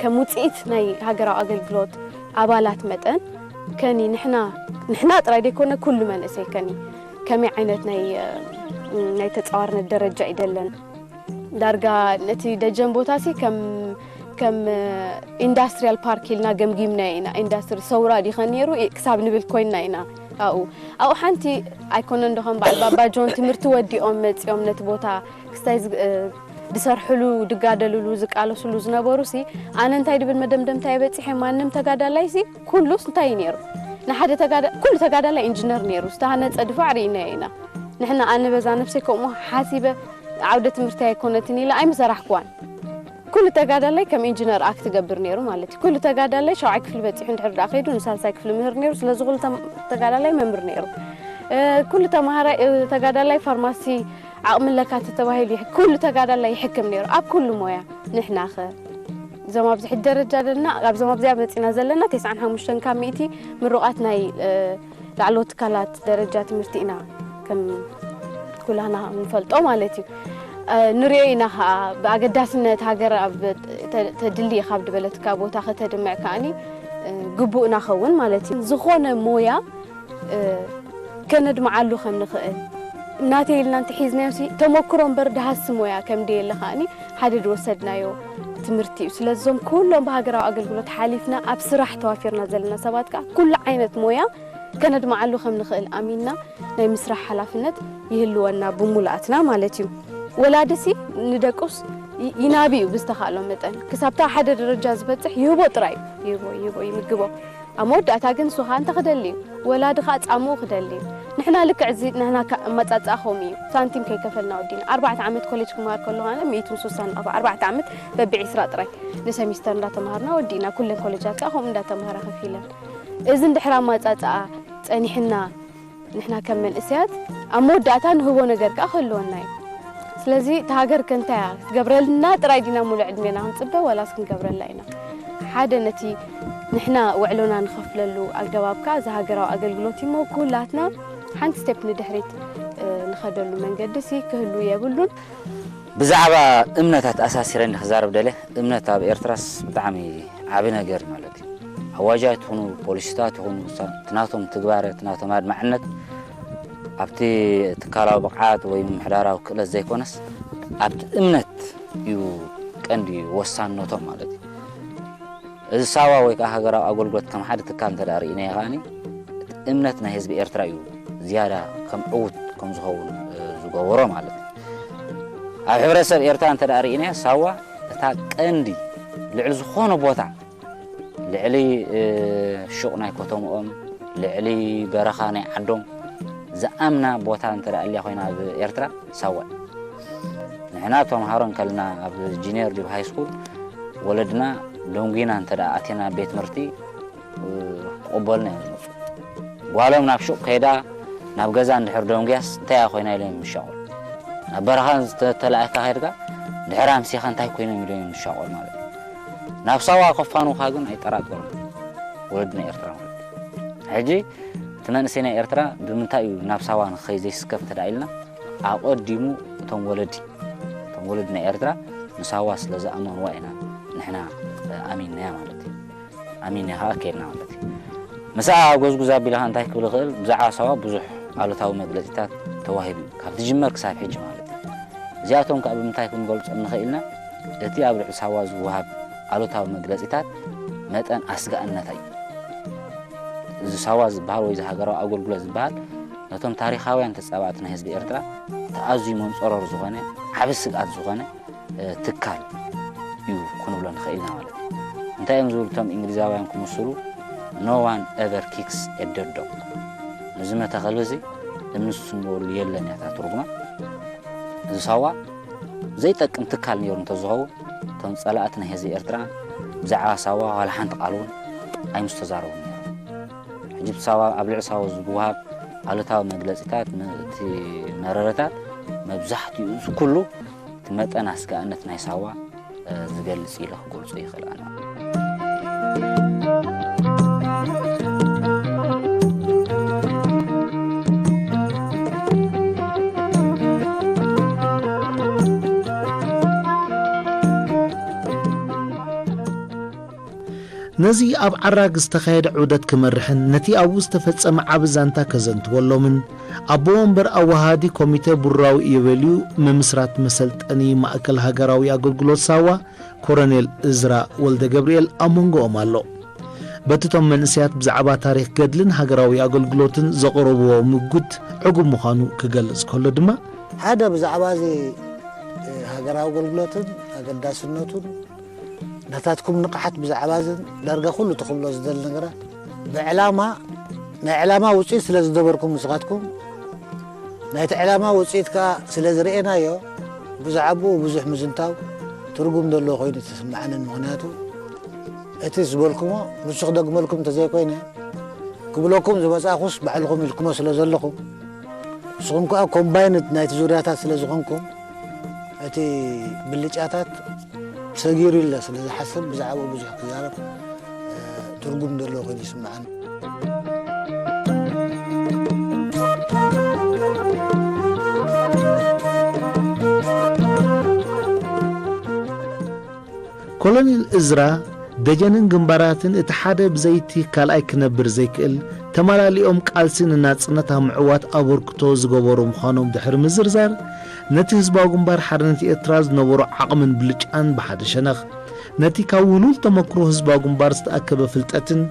ከም ውፅኢት ናይ ሃገራዊ ኣገልግሎት ኣባላት መጠን ከኒ ንሕና ንሕና ጥራይ ዘይኮነ ኩሉ መንእሰይ ከኒ ከመይ ዓይነት ናይ ናይ ተፃዋርነት ደረጃ እዩ ደለን ዳርጋ ነቲ ደጀን ቦታ ሲ ከም ከም ኢንዳስትሪያል ፓርክ ኢልና ገምጊምና ኢና። ኢንዳስትሪ ሰውራ ዲኸ ነይሩ ክሳብ ንብል ኮይንና ኢና። ኣብኡ ኣብኡ ሓንቲ ኣይኮነን ዶ ከም በዓል ባባ ጆን ትምህርቲ ወዲኦም መፂኦም ነቲ ቦታ ክስታይ ዝሰርሕሉ ዝጋደልሉ ዝቃለስሉ ዝነበሩ ሲ ኣነ እንታይ ድብል መደምደምታ የበፂሐ ማንም ተጋዳላይ ሲ ኩሉስ እንታይ እዩ ነይሩ ንሓደ ኩሉ ተጋዳላይ ኢንጂነር ነይሩ ዝተሃነፀ ድፋዕ ርኢናዮ ኢና። ንሕና ኣነ በዛ ነብሰይ ከምኡ ሓሲበ ዓውደ ትምህርቲ ኣይኮነትን ኢለ ኣይምሰራሕኩዋን። ኩሉ ተጋዳላይ ከም ኢንጂነር ኣክት ትገብር ነይሩ ማለት እዩ። ኩሉ ተጋዳላይ ሻውዓይ ክፍሊ በፂሑ እንድሕር ደኣ ከይዱ ንሳልሳይ ክፍሊ ምህር ነይሩ። ስለዚ ኩሉ ተጋዳላይ መምህር ነይሩ። ኩሉ ተማሃራይ ተጋዳላይ ፋርማሲ ዓቕሚ ኣለካ ተተባሂሉ ኩሉ ተጋዳላይ ይሕክም ነይሩ ኣብ ኩሉ ሞያ። ንሕናኸ እዞም ኣብዚ ሕጂ ደረጃ ዘለና ኣብዞም ኣብዚኣ መፂና ዘለና ተስዓን ሓሙሽተን ካብ ሚእቲ ምሩቓት ናይ ላዕለዎት ትካላት ደረጃ ትምህርቲ ኢና ከም ኩላህና ንፈልጦ ማለት እዩ። ንሪኦ ኢና ከዓ ብኣገዳስነት ሃገር ኣብ ተድሊ ካብ ዝበለትካ ቦታ ከተድምዕ ከዓኒ ግቡእ ናኸውን ማለት እዩ። ዝኾነ ሞያ ከነድምዓሉ ከም ንኽእል እናተይ ኢልና እንተሒዝናዮ ሲ ተመክሮ እምበር ድሃሲ ሞያ ከም ደየለ ከዓኒ ሓደ ዝወሰድናዮ ትምህርቲ እዩ። ስለዞም ኩሎም ብሃገራዊ ኣገልግሎት ሓሊፍና ኣብ ስራሕ ተዋፊርና ዘለና ሰባት ከዓ ኩሉ ዓይነት ሞያ ከነድምዓሉ ከም ንኽእል ኣሚንና ናይ ምስራሕ ሓላፍነት ይህልወና ብሙሉኣትና ማለት እዩ። ወላድሲ ንደቁስ ይናብዩ ብዝተኻእሎ መጠን ክሳብታ ሓደ ደረጃ ዝበፅሕ ይህቦ ጥራይ ይህቦ ይህቦ ይምግቦ። ኣብ መወዳእታ ግን ንሱ ከዓ እንታይ ክደሊ እዩ? ወላዲ ከዓ ፃምኡ ክደሊ እዩ። ንሕና ልክዕ እዚ ንሕና ኣመፃፅኣ ከምኡ እዩ። ሳንቲም ከይከፈልና ወዲና ኣርባዕተ ዓመት ኮሌጅ ክመሃር ከለኹ ኣነ ሚእትን ስሳን ኣብ ኣርባዕተ ዓመት በቢ ዒስራ ጥራይ ንሰሚስተር እንዳተምሃርና ወዲእና። ኩለን ኮሌጃት ከዓ ከምኡ እንዳተምሃራ ከፊለን። እዚ እንድሕር ኣመፃፅኣ ፀኒሕና ንሕና ከም መንእሰያት ኣብ መወዳእታ ንህቦ ነገር ከዓ ክህልወና እዩ። ስለዚ እታ ሃገር ከ እንታይ እያ ክትገብረልና ጥራይ ዲና ሙሉእ ዕድሜና ክንፅበ ዋላስ ክንገብረላ ኢና? ሓደ ነቲ ንሕና ውዕሎና ንኸፍለሉ ኣገባብ ከዓ እዚ ሃገራዊ ኣገልግሎት እሞ ኩላትና ሓንቲ ስቴፕ ንድሕሪት ንኸደሉ መንገዲ ሲ ክህሉ የብሉን። ብዛዕባ እምነታት ኣሳሲረ እንዲ ክዛረብ ደለ እምነት ኣብ ኤርትራስ ብጣዕሚ ዓቢ ነገር ማለት እዩ። ኣዋጃት ይኹኑ ፖሊሲታት ይኹኑ እቲ ናቶም ትግባረ እቲ ናቶም ኣድማዕነት ኣብቲ ትካላዊ ብቕዓት ወይ ምምሕዳራዊ ክእለት ዘይኮነስ ኣብቲ እምነት እዩ ቀንዲ ወሳንነቶም ማለት እዩ። እዚ ሳዋ ወይ ከዓ ሃገራዊ ኣገልግሎት ከም ሓደ ትካል እንተ ደኣ ርኢናዮ ከዓኒ እቲ እምነት ናይ ህዝቢ ኤርትራ እዩ ዝያዳ ከም ዕዉት ከም ዝኸውን ዝገበሮ ማለት እዩ። ኣብ ሕብረተሰብ ኤርትራ እንተ ደኣ ርኢናዮ ሳዋ እታ ቀንዲ ልዕሊ ዝኾነ ቦታ ልዕሊ ሹቕ ናይ ከተምኦም ልዕሊ በረኻ ናይ ዓዶም ዝኣምና ቦታ እንተ ደኣ ኣልያ ኮይና ኣብ ኤርትራ ሳዋ እዩ። ንሕና ተምሃሮ እንከልና ኣብ ጂኒየር ድዩ ሃይ ስኩል ወለድና ደንጒና እንተ ደኣ ኣቲና ቤት ትምህርቲ ክቕበሉና እዮም ዝመፁ። ጓሎም ናብ ሹቕ ከይዳ ናብ ገዛ እንድሕር ደንጉያስ እንታይ እያ ኮይና ኢሎም ይምሻቑ። ናብ በረኻ ተላኢካ ከድካ ድሕር ኣምሲኻ እንታይ ኮይኖም ኢሎም ይምሻቑ ማለት እዩ። ናብ ሳዋ ከፋንውኻ ግን ኣይጠራጠሩን ወለድና ኤርትራ ማለት እዩ። ሕጂ እቲ እቲ መንእሰይ ናይ ኤርትራ ብምንታይ እዩ ናብ ሳዋ ንኽኸይድ ዘይስከፍ እንተ ደኣ ኢልና፣ ኣቐዲሙ እቶም ወለዲ፣ እቶም ወለዲ ናይ ኤርትራ ንሳዋ ስለ ዝኣመንዋ ኢና ንሕና፣ እ፣ ኣሚንናያ ማለት እዩ። ኣሚንና ከኣ ከይድና ማለት እዩ። ምስኣ ጎዝጉዝ ኣቢለ ከኣ እንታይ ክብል እኽእል፣ ብዛዕባ ሳዋ ብዙሕ ኣሉታዊ መግለጺታት ተዋሂቡ እዩ። ካብ ዝጅመር ክሳብ ሕጂ ማለት እዩ። እዚኣቶም ከኣ ብምንታይ ክንገልጾም ንኽእል ኢና? እቲ ኣብ ልዕሊ ሳዋ ዝወሃብ ኣሉታዊ መግለጺታት መጠን ኣስጋእነታ እዩ። እዚ ሳዋ ዝበሃል ወይ እዚ ሃገራዊ ኣገልግሎት ዝበሃል ነቶም ታሪኻውያን ተጻባእቲ ናይ ህዝቢ ኤርትራ እቲ ኣዝዩ መንጸሮር ዝኾነ ዓቢ ስግኣት ዝኾነ፣ እ፣ ትካል እዩ ክንብሎ ንኽእል ኢና ማለት እዩ። እንታይ እዮም ዝብሉ እቶም እንግሊዛውያን ክምስሉ? "No one ever kicks a dead dog." ንዝመተ ከልቢ እዚ እምኒ ዝስንደወሉ የለን እያ እታ ትርጉማ። እዚ ሳዋ ዘይጠቅም ትካል ነይሩ እንተዝኸውን፣ እቶም ጸላእቲ ናይ ህዝቢ ኤርትራ ብዛዕባ ሳዋ ዋላ ሓንቲ ቃል እውን ኣይምስተዛረቡን ነይሮም። ሕጂ ብሳዋ፣ ኣብ ልዕሊ ሳዋ ዝወሃብ ኣሉታዊ መግለጺታት፣ ም-፣ እቲ መረረታት መብዛሕትኡ፣ እዚ ኩሉ እቲ መጠን ኣስጋእነት ናይ ሳዋ፣ እ፣ ዝገልጽ ኢለ ክገልጾ ይኽእል ኣነ። ነዚ ኣብ ዓራግ ዝተኻየደ ዑደት ክመርሕን ነቲ ኣብኡ ዝተፈጸመ ዓቢ ዛንታ ከዘንትወሎምን፣ ኣቦ ወንበር ኣወሃሃዲ ኮሚተ ብሩራዊ ኢዮቤልዩ ምምስራት መሰልጠኒ ማእከል ሃገራዊ ኣገልግሎት ሳዋ ኮረኔል እዝራ ወልደ ገብርኤል ኣብ መንጎኦም ኣሎ። በቲ እቶም መንእሰያት ብዛዕባ ታሪኽ ገድልን ሃገራዊ ኣገልግሎትን ዘቕረብዎ ምጉት ዕጉብ ምዃኑ ክገልጽ ከሎ ድማ፣ ሓደ ብዛዕባ እዚ፣ እ፣ ሃገራዊ ኣገልግሎትን ኣገዳስነቱን ናታትኩም ንቕሓት ብዛዕባ እዝን ዳርጋ ኩሉ ትኽብሎ ዝደሊ ነገራት ብዕላማ፣ ናይ ዕላማ ውፅኢት ስለ ዝገበርኩም ንስኻትኩም፣ ናይቲ ዕላማ ውፅኢት ከዓ ስለ ዝርኤናዮ፣ ብዛዕባኡ ብዙሕ ምዝንታው ትርጉም ዘለዎ ኮይኑ ተስምዓንን። ምኽንያቱ እቲ ዝበልኩሞ ንሱ ክደግመልኩም እንተዘይኮይነ፣ ክብለኩም ዝመጻእኩስ ባዕልኹም ኢልኩሞ ስለ ዘለኹም፣ ንስኹም ከኣ ኮምባይንድ ናይቲ ዙርያታት ስለ ዝኾንኩም፣ እቲ ብልጫታት ሰጊሩ ኢለ ስለ ዝሓስብ፣ ብዛዕባኡ ብዙሕ ክዛረብ፣ እ፣ ትርጉም ዘለዎ ኮይኑ ይስምዓኒ። ኮሎኔል እዝራ፣ ደጀንን ግንባራትን እቲ ሓደ ብዘይቲ ካልኣይ ክነብር ዘይክእል፣ ተመላሊኦም ቃልሲ ንናጽነት ኣብ ምዕዋት ኣበርክቶ ዝገበሩ ምዃኖም ድሕሪ ምዝርዛር፣ ነቲ ህዝባዊ ግንባር ሓርነት ኤርትራ ዝነበሮ ዓቕምን ብልጫን ብሓደ ሸነኽ፣ ነቲ ካብ ውህሉል ተመክሮ ህዝባዊ ግንባር ዝተኣከበ ፍልጠትን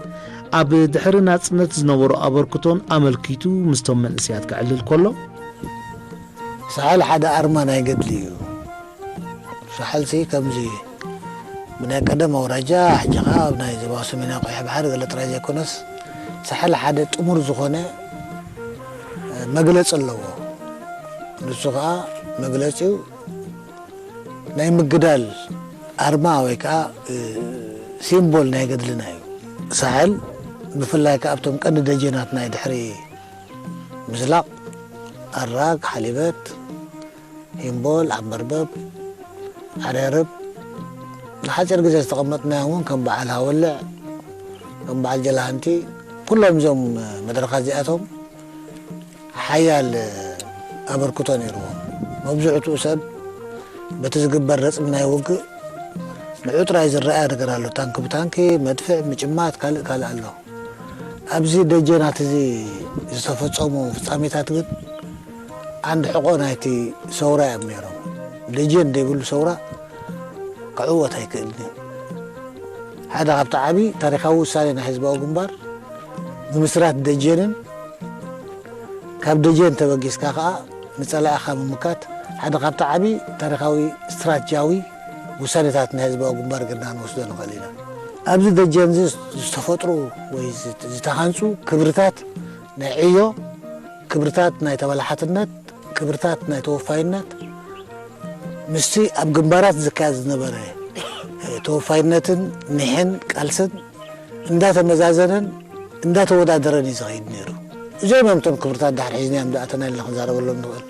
ኣብ ድሕሪ ናጽነት ዝነበሮ ኣበርክቶን ኣመልኪቱ ምስቶም መንእሰያት ከዕልል ከሎ፣ ሳሕል ሓደ ኣርማ ናይ ገድሊ እዩ። ሳሕልሲ ከምዚ ብናይ ቀደም ኣውራጃ፣ ሕጂ ኸዓ ኣብ ናይ ዞባዊ ሰሜናዊ ቀይሕ ባሕሪ ገለ ጥራይ ዘይኮነስ፣ ሳሕል ሓደ ጥሙር ዝኾነ፣ እ፣ መግለጺ ኣለዎ። ንሱ ኸዓ መግለጺኡ ናይ ምግዳል ኣርማ ወይ ከዓ፣ እ፣ ሲምቦል ናይ ገድልና እዩ። ሳሕል ብፍላይ ከዓ ኣብቶም ቀንዲ ደጀናት ናይ ድሕሪ ምዝላቕ፣ ኣራግ፣ ሓሊበት፣ ሂምቦል፣ ዓምበርበብ፣ ዓርዕርብ፣ ንሓፂር ግዜ ዝተቐመጥናዮ እውን ከም በዓል ሃወልዕ፣ ከም በዓል ጀላሃንቲ፣ ኩሎም እዞም መድረኻት እዚኣቶም ሓያል ኣበርክቶ ነይርዎም። መብዝሕትኡ ሰብ በቲ ዝግበር ረጽሚ ናይ ውግእ ንዑ ጥራይ ዝረኣያ ነገር ኣሎ። ታንኪ ብታንኪ፣ መድፍዕ፣ ምጭማት፣ ካልእ ካልእ ኣሎ። ኣብዚ ደጀናት እዚ ዝተፈጸሙ ፍጻሜታት ግን ዓንዲ ሕቖ ናይቲ ሰውራ እዮም ነይሮም። ደጀን ዘይብሉ ሰውራ ክዕወት ኣይክእልን እዩ። ሓደ ካብቲ ዓቢ ታሪኻዊ ውሳኔ ናይ ህዝባዊ ግንባር፣ ምምስራት ደጀንን ካብ ደጀን ተበጊስካ ከኣ ንጸላኢኻ ምምካት ሓደ ካብቲ ዓቢ ታሪኻዊ ስትራተጂያዊ ውሳኔታት ናይ ህዝባዊ ግንባር ገርና ንወስዶ ንኽእል ኢና። ኣብዚ ደጀን እዚ ዝተፈጥሩ ወይ ዝት-፣ ዝተሃንጹ ክብርታት ናይ ዕዮ፣ ክብርታት ናይ ተበላሓትነት፣ ክብርታት ናይ ተወፋይነት፣ ምስቲ ኣብ ግንባራት ዝካየድ ዝነበረ፣ እ፣ ተወፋይነትን ኒሕን ቃልስን እንዳተመዛዘነን እንዳተወዳደረን እዩ ዝኸይድ ነይሩ። እዚኦም እዮም እቶም ክብርታት ድሓር ሒዝናዮም ዝኣተና ኢልና ክንዛረበሎም ንኽእል።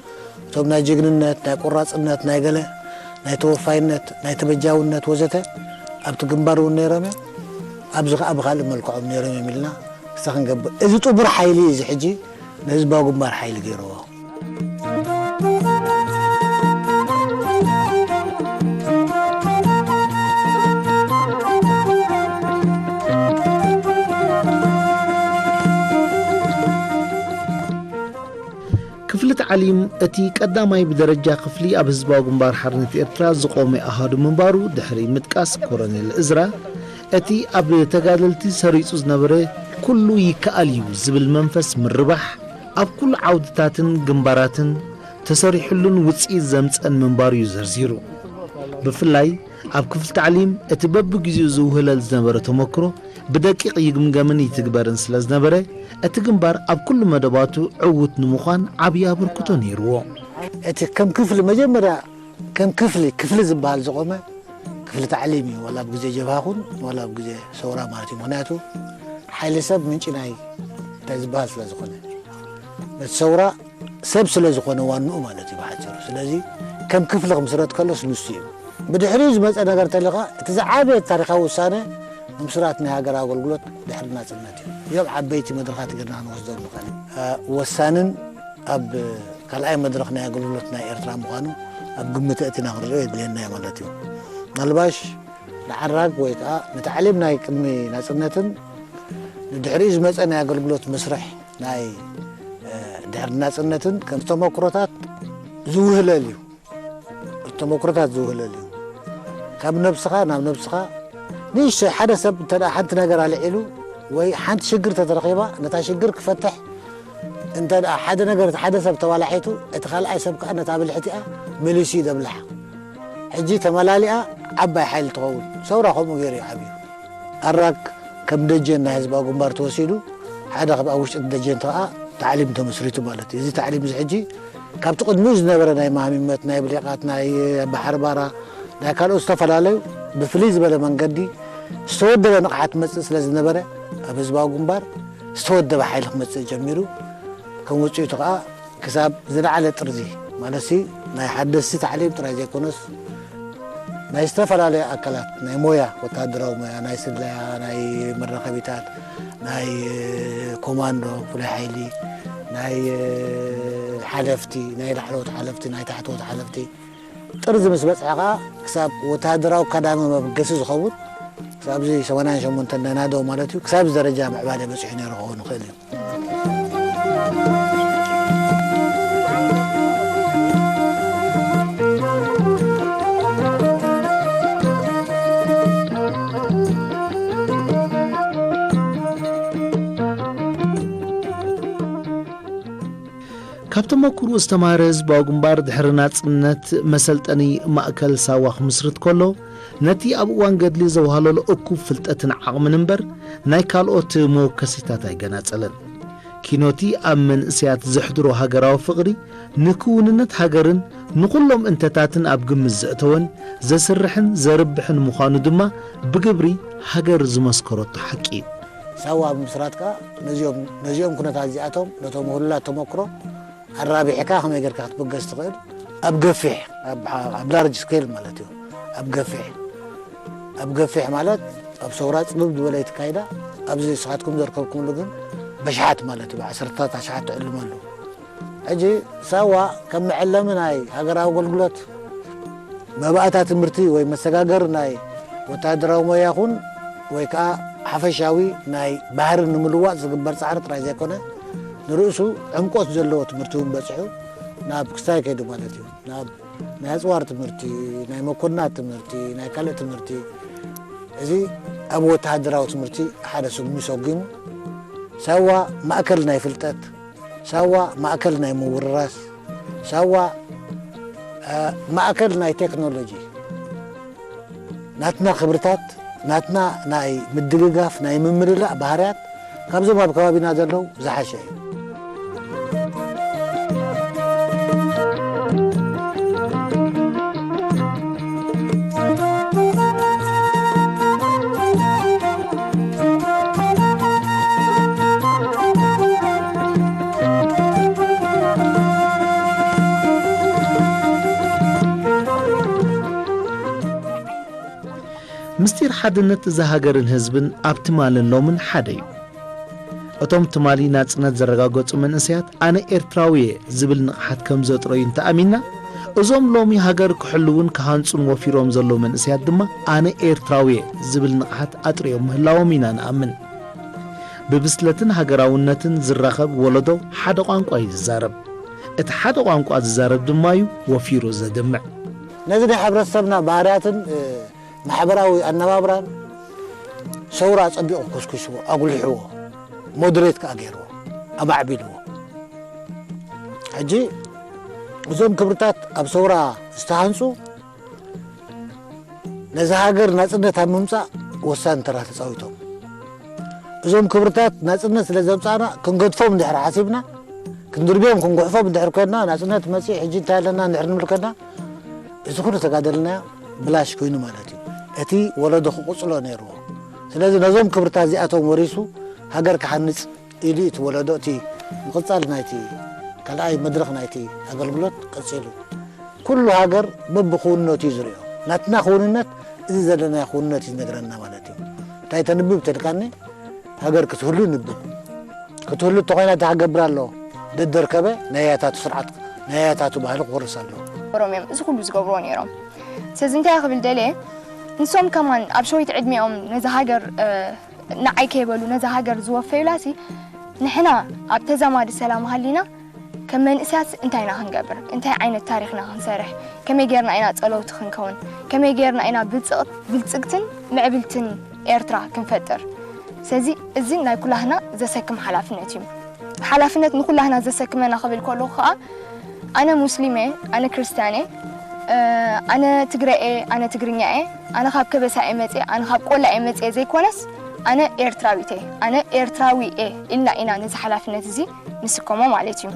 እቶም ናይ ጅግንነት፣ ናይ ቆራጽነት፣ ናይ ገለ፣ ናይ ተወፋይነት፣ ናይ ተበጃውነት ወዘተ ኣብቲ ግንባር እውን ነይሮም እዮም። ኣብዚ ኸዓ ብኻልእ መልክዖም ነይሮም እዮም ኢልና ክሳ ክንገብር፣ እዚ ጥቡር ሓይሊ እዩ። እዚ ሕጂ ንህዝባዊ ግንባር ሓይሊ ገይርዎ። ክፍሊ ታዕሊም እቲ ቀዳማይ ብደረጃ ክፍሊ ኣብ ህዝባዊ ግንባር ሓርነት ኤርትራ ዝቖመ ኣሃዱ ምንባሩ ድሕሪ ምጥቃስ፣ ኮሎኔል እዝራ፣ እቲ ኣብ ተጋደልቲ ሰሪጹ ዝነበረ "ኩሉ ይከኣል እዩ" ዝብል መንፈስ ምርባሕ፣ ኣብ ኩሉ ዓውድታትን ግንባራትን ተሰሪሕሉን ውጽኢት ዘምጸን ምንባሩ እዩ ዘርዚሩ። ብፍላይ ኣብ ክፍሊ ታዕሊም እቲ በብግዜኡ ዝውህለል ዝነበረ ተመክሮ ብደቂቕ ይግምገምን ይትግበርን ስለ ዝነበረ፣ እቲ ግንባር ኣብ ኩሉ መደባቱ ዕዉት ንምዃን ዓብዪ ኣበርክቶ ነይርዎ። እቲ ከም ክፍሊ መጀመርያ፣ ከም ክፍሊ፣ ክፍሊ ዝበሃል ዝቖመ ክፍሊ ታዕሊም እዩ። ዋላ ኣብ ግዜ ጀብሃ ኹን፣ ዋላ ኣብ ግዜ ሰውራ ማለት እዩ። ምኽንያቱ ሓይሊ ሰብ ምንጪ ናይ እንታይ ዝበሃል ስለ ዝኾነ፣ ነቲ ሰውራ ሰብ ስለ ዝኾነ ዋንኡ ማለት እዩ ብሓፂሩ። ስለዚ ከም ክፍሊ ክምስረት ከሎስ ንሱ እዩ። ብድሕሪኡ ዝመፀ ነገር ተሊኻ፣ እቲ ዝዓበየ ታሪኻዊ ውሳነ ምምስራት ናይ ሃገር ኣገልግሎት ድሕሪ ናፅነት እዩ። እዮም ዓበይቲ መድረኻት ገርና ክንወስዶ ንኽእል። እ፣ ወሳንን ኣብ ካልኣይ መድረኽ ናይ ኣገልግሎት ናይ ኤርትራ ምዃኑ ኣብ ግምት ኣእቲና ክንሪኦ የድልየና እዩ ማለት እዩ። ምናልባሽ ንዓራግ ወይ ከዓ ንታዕሊም ናይ ቅድሚ ናፅነትን ንድሕሪኡ ዝመፀ ናይ ኣገልግሎት መስርሕ ናይ፣ እ፣ ድሕሪ ናፅነትን ከም ተመክሮታት ዝውህለል እዩ። ተመክሮታት ዝውህለል እዩ። ካብ ነብስኻ ናብ ነብስኻ ንእሽተይ ሓደ ሰብ እንተ ደኣ ሓንቲ ነገር ኣልዒሉ ወይ ሓንቲ ሽግር ተተረኺባ፣ ነታ ሽግር ክፈትሕ እንተ ደኣ ሓደ ነገር እቲ ሓደ ሰብ ተባላሒቱ፣ እቲ ካልኣይ ሰብ ከኣ ነታ ብልሕቲኣ መሊሱ እዩ ዘብልሓ። ሕጂ ተመላሊኣ ዓባይ ሓይሊ ትኸውን። ሰውራ ከምኡ ገይሩ እዩ ዓብዩ። ኣራክ ከም ደጀን ናይ ህዝባዊ ግንባር ተወሲዱ፣ ሓደ ካብ ኣብ ውሽጢ ደጀን ከኣ ታዕሊም ተመስሪቱ ማለት እዩ። እዚ ታዕሊም እዚ ሕጂ ካብቲ ቅድሚኡ ዝነበረ ናይ መሃሚመት፣ ናይ ብሊቓት፣ ናይ ኣባሓርባራ፣ ናይ ካልኦት ዝተፈላለዩ ብፍልይ ዝበለ መንገዲ ዝተወደበ ንቕሓት መጽእ ስለ ዝነበረ፣ ኣብ ህዝባዊ ግንባር ዝተወደበ ሓይሊ ክመጽእ ጀሚሩ። ከም ውጽኢቱ ከኣ ክሳብ ዝለዓለ ጥርዚ፣ ማለትሲ ናይ ሓደስቲ ታዕሊም ጥራይ ዘይኮነስ፣ ናይ ዝተፈላለዩ ኣካላት ናይ ሞያ፣ ወተሃደራዊ ሞያ፣ ናይ ስለያ፣ ናይ መራኸቢታት፣ ናይ ኮማንዶ፣ ፍሉይ ሓይሊ፣ ናይ ሓለፍቲ፣ ናይ ላዕለዎት ሓለፍቲ፣ ናይ ታሕተዎት ሓለፍቲ ጥርዚ ምስ በጽሐ ከኣ ክሳብ ወተሃደራዊ ኣካዳሚ መበገሲ ዝኸውን፣ ክሳብ እዚ ሰማንያን ሸሞንተን ናይ ናደው ማለት እዩ፣ ክሳብ እዚ ደረጃ ምዕባለ በጺሑ ነይሩ ክኸውን ይኽእል እዩ። ካብ ተመክሮ ዝተማህረ ህዝባዊ ግንባር ድሕሪ ናጽነት መሰልጠኒ ማእከል ሳዋ ክምስርት ከሎ፣ ነቲ ኣብ እዋን ገድሊ ዘዋህለሎ እኩብ ፍልጠትን ዓቕምን እምበር፣ ናይ ካልኦት መወከሲታት ኣይገናጸለን። ኪኖቲ ኣብ መንእሰያት ዘሕድሮ ሃገራዊ ፍቕሪ፣ ንክውንነት ሃገርን ንኹሎም እንተታትን ኣብ ግምት ዘእተወን፣ ዘስርሕን ዘርብሕን ምዃኑ ድማ ብግብሪ ሃገር ዝመስከረቶ ሓቂ እዩ። ሳዋ ኣብ ምስራት ከኣ ነዚኦም፣ ነዚኦም ኩነታት እዚኣቶም፣ ነቶም ውህሉላት ተመክሮ ኣራቢሕካ ከመይ ጌርካ ክትብገስ ትኽእል? ኣብ ገፊሕ፣ ኣብ፣ ኣብ ላርጅ ስኬል ማለት እዩ። ኣብ ገፊሕ፣ ኣብ ገፊሕ ማለት ኣብ ሰውራ ጽብብ ዝበለ ይትካይዳ፣ ኣብዚ ንስኻትኩም ዘርከብኩምሉ ግን በሽሓት ማለት እዩ፣ ብዓሰርታት ኣሽሓት ትዕልመሉ። ሕጂ ሳዋ ከም መዐለሚ ናይ ሃገራዊ ኣገልግሎት፣ መባእታ ትምህርቲ ወይ መሰጋገሪ ናይ ወተሃደራዊ ሞያ ይኹን ወይ ከኣ ሓፈሻዊ ናይ ባህሪ ንምልዋጥ ዝግበር ጻዕሪ ጥራይ ዘይኮነ፣ ንርእሱ ዕምቆት ዘለዎ ትምህርቲ እውን በጺሑ ናብ ክስታይ ከይዱ ማለት እዩ። ናብ ናይ ኣጽዋር ትምህርቲ፣ ናይ መኮንናት ትምህርቲ፣ ናይ ካልእ ትምህርቲ፣ እዚ ኣብ ወተሃደራዊ ትምህርቲ ሓደ ስጉሚ ሰጒሙ፣ ሳዋ ማእከል ናይ ፍልጠት፣ ሳዋ ማእከል ናይ ምውርራስ፣ ሳዋ፣ እ፣ ማእከል ናይ ቴክኖሎጂ፣ ናትና ክብርታት፣ ናትና ናይ ምድግጋፍ፣ ናይ ምምልላእ ባህርያት ካብዞም ኣብ ከባቢና ዘለዉ ዝሓሸ እዩ። ምስጢር ሓድነት እዛ ሃገርን ህዝብን ኣብ ትማልን ሎምን ሓደ እዩ። እቶም ትማሊ ናጽነት ዘረጋገጹ መንእሰያት ኣነ ኤርትራዊ እየ ዝብል ንቕሓት ከም ዘጥረዩ እንተኣሚንና፣ እዞም ሎሚ ሃገር ክሕልዉን ክሃንጹን ወፊሮም ዘለዉ መንእሰያት ድማ ኣነ ኤርትራዊ እየ ዝብል ንቕሓት ኣጥሪዮም ምህላዎም ኢና ንኣምን። ብብስለትን ሃገራውነትን ዝራኸብ ወለዶ ሓደ ቋንቋ እዩ ዝዛረብ። እቲ ሓደ ቋንቋ ዝዛረብ ድማ እዩ ወፊሩ ዘድምዕ። ነዚ ናይ ሕብረተሰብና ባህርያትን፣ እ፣ ማሕበራዊ ኣነባብራን ሰውራ ኣጸቢቑ ኮስኩስዎ፣ ኣጉሊሕዎ፣ ሞደሬት ከኣ ገይርዎ፣ ኣማዕቢልዎ። ሕጂ እዞም ክብርታት ኣብ ሰውራ ዝተሃንጹ ነዚ ሃገር ናጽነት ኣብ ምምጻእ ወሳኒ ተራ ተጻዊቶም። እዞም ክብርታት ናጽነት ስለ ዘምጻእና ክንገድፎም እንድሕር ሓሲብና፣ ክንድርብዮም ክንጉሕፎም እንድሕር ኮይንና፣ ናጽነት መጺእ ሕጂ እንታይ ኣለና እንድሕር ንብል ኮይንና፣ እዚ ኩሉ ተጋደልናዮ ብላሽ ኮይኑ ማለት እዩ። እቲ ወለዶ ክቕጽሎ ነይርዎ። ስለዚ ነዞም ክብርታት እዚኣቶም ወሪሱ ሃገር ክሃንጽ ኢሉ እቲ ወለዶ እቲ ምቕጻል ናይቲ ካልኣይ መድረኽ ናይቲ ኣገልግሎት ቀጺሉ። ኩሉ ሃገር በብክውንነቱ እዩ ዝሪኦ። ናትና ክውንነት እዚ ዘለናዮ ክውንነት እዩ ዝነግረና ማለት እዩ። እንታይ ተንብብ ተልካኒ? ሃገር ክትህሉ ንብብ። ክትህሉ እንተኾይና እንታይ ክገብር ኣለዎ? ደደርከበ ናይ ኣያታቱ ስርዓት፣ ናይ ኣያታቱ ባህሊ ክወርስ ኣለዎ። ሮም እዮም እዚ ኩሉ ዝገብርዎ ነይሮም። ስለዚ እንታይ ክብል ደልየ፣ ንሶም ከማን ኣብ ሸዊት ዕድሜኦም ነዛ ሃገር፣ እ፣ ንዓይ ከይበሉ ነዛ ሃገር ዝወፈዩላሲ፣ ንሕና ኣብ ተዛማዲ ሰላም ሃሊና ከም መንእሰያት እንታይ ኢና ክንገብር? እንታይ ዓይነት ታሪኽና ክንሰርሕ? ከመይ ጌርና ኢና ጸለውቲ ክንከውን? ከመይ ጌርና ኢና ብልጽ-፣ ብልጽግትን ምዕብልትን ኤርትራ ክንፈጥር? ስለዚ እዚ ናይ ኩላህና ዘሰክም ሓላፍነት እዩ። ሓላፍነት ንኩላህና ዘሰክመና ክብል ከለኹ ከኣ፣ ኣነ ሙስሊም እየ፣ ኣነ ክርስትያን እየ፣ እ፣ ኣነ ትግረ እየ፣ ኣነ ትግርኛ እየ፣ ኣነ ካብ ከበሳ እየ መጽየ፣ ኣነ ካብ ቆላ እየ መጽየ ዘይኮነስ፣ ኣነ ኤርትራዊት እየ፣ ኣነ ኤርትራዊ እየ ኢልና ኢና ነዚ ሓላፍነት እዚ ንስከሞ ማለት እዩ።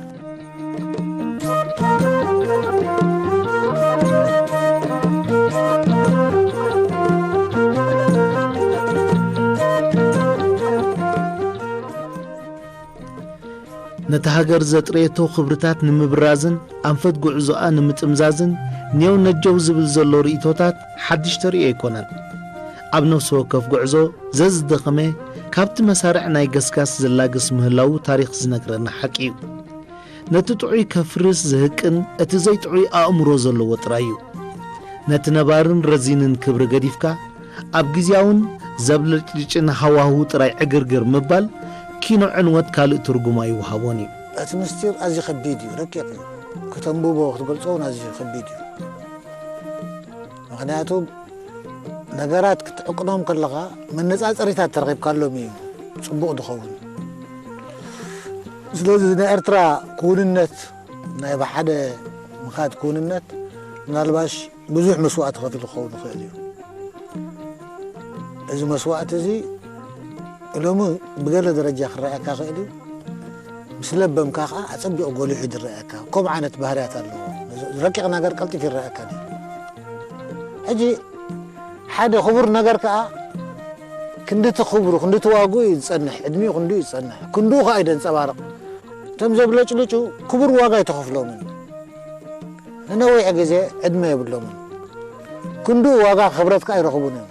ነታ ሃገር ዘጥረየቶ ክብርታት ንምብራዝን ኣንፈት ጉዕዞኣ ንምጥምዛዝን ኔው ነጀው ዝብል ዘሎ ርእይቶታት ሓድሽ ተርእዮ ኣይኮነን። ኣብ ነፍሲ ወከፍ ጉዕዞ ዘዝደኸመ ካብቲ መሳርዕ ናይ ገስጋስ ዝላገስ ምህላዉ ታሪኽ ዝነግረና ሓቂ እዩ። ነቲ ጥዑይ ከፍርስ ዝህቅን እቲ ዘይጥዑይ ኣእምሮ ዘለዎ ጥራይ እዩ። ነቲ ነባርን ረዚንን ክብሪ ገዲፍካ፣ ኣብ ግዝያውን ዘብለጭልጭን ሃዋህው ጥራይ ዕግርግር ምባል፣ ኪኖ ዕንወት ካልእ ትርጉም ኣይወሃቦን እዩ። እቲ ምስጢር ኣዝዩ ከቢድ እዩ፣ ረቂቕ እዩ። ከተንብቦ፣ ክትገልጾ እውን ኣዝዩ ከቢድ እዩ። ምኽንያቱ፣ ነገራት ክትዕቅኖም ከለኻ፣ መነጻጸሪታት ተረኺብካሎም እዩ ጽቡቕ ዝኸውን። ስለዚ፣ ናይ ኤርትራ ክውንነት፣ ናይ ብሓደ ምኻድ ክውንነት፣ ምናልባሽ ብዙሕ መስዋእቲ ከፊሉ ክኸውን ይኽእል እዩ። እዚ መስዋእቲ እዚ ሎሚ ብገለ ደረጃ ክረኣየካ ይኽእል እዩ። ምስ ለበምካ ኸዓ ኣጸቢቑ ጎሊሑ ዝረኣየካ። ከምኡ ዓይነት ባህርያት ኣለዎ። ረቂቕ ነገር ቀልጢፉ ይረኣየካ እዩ። ሕጂ ሓደ ክቡር ነገር ከኣ ክንድቲ ክብሩ፣ ክንድቲ ዋግኡ እዩ ዝጸንሕ፣ ዕድሚኡ ክንድኡ እዩ ዝጸንሕ። ክንድኡ ከኣ እዩ ዘንጸባርቕ። እቶም ዘብለጭልጩ ክቡር ዋጋ ኣይተኸፍሎምን። ንነዊሕ ግዜ ዕድመ የብሎምን። ክንድኡ ዋጋ ክብረት ከኣ ኣይረኽቡን እዮም።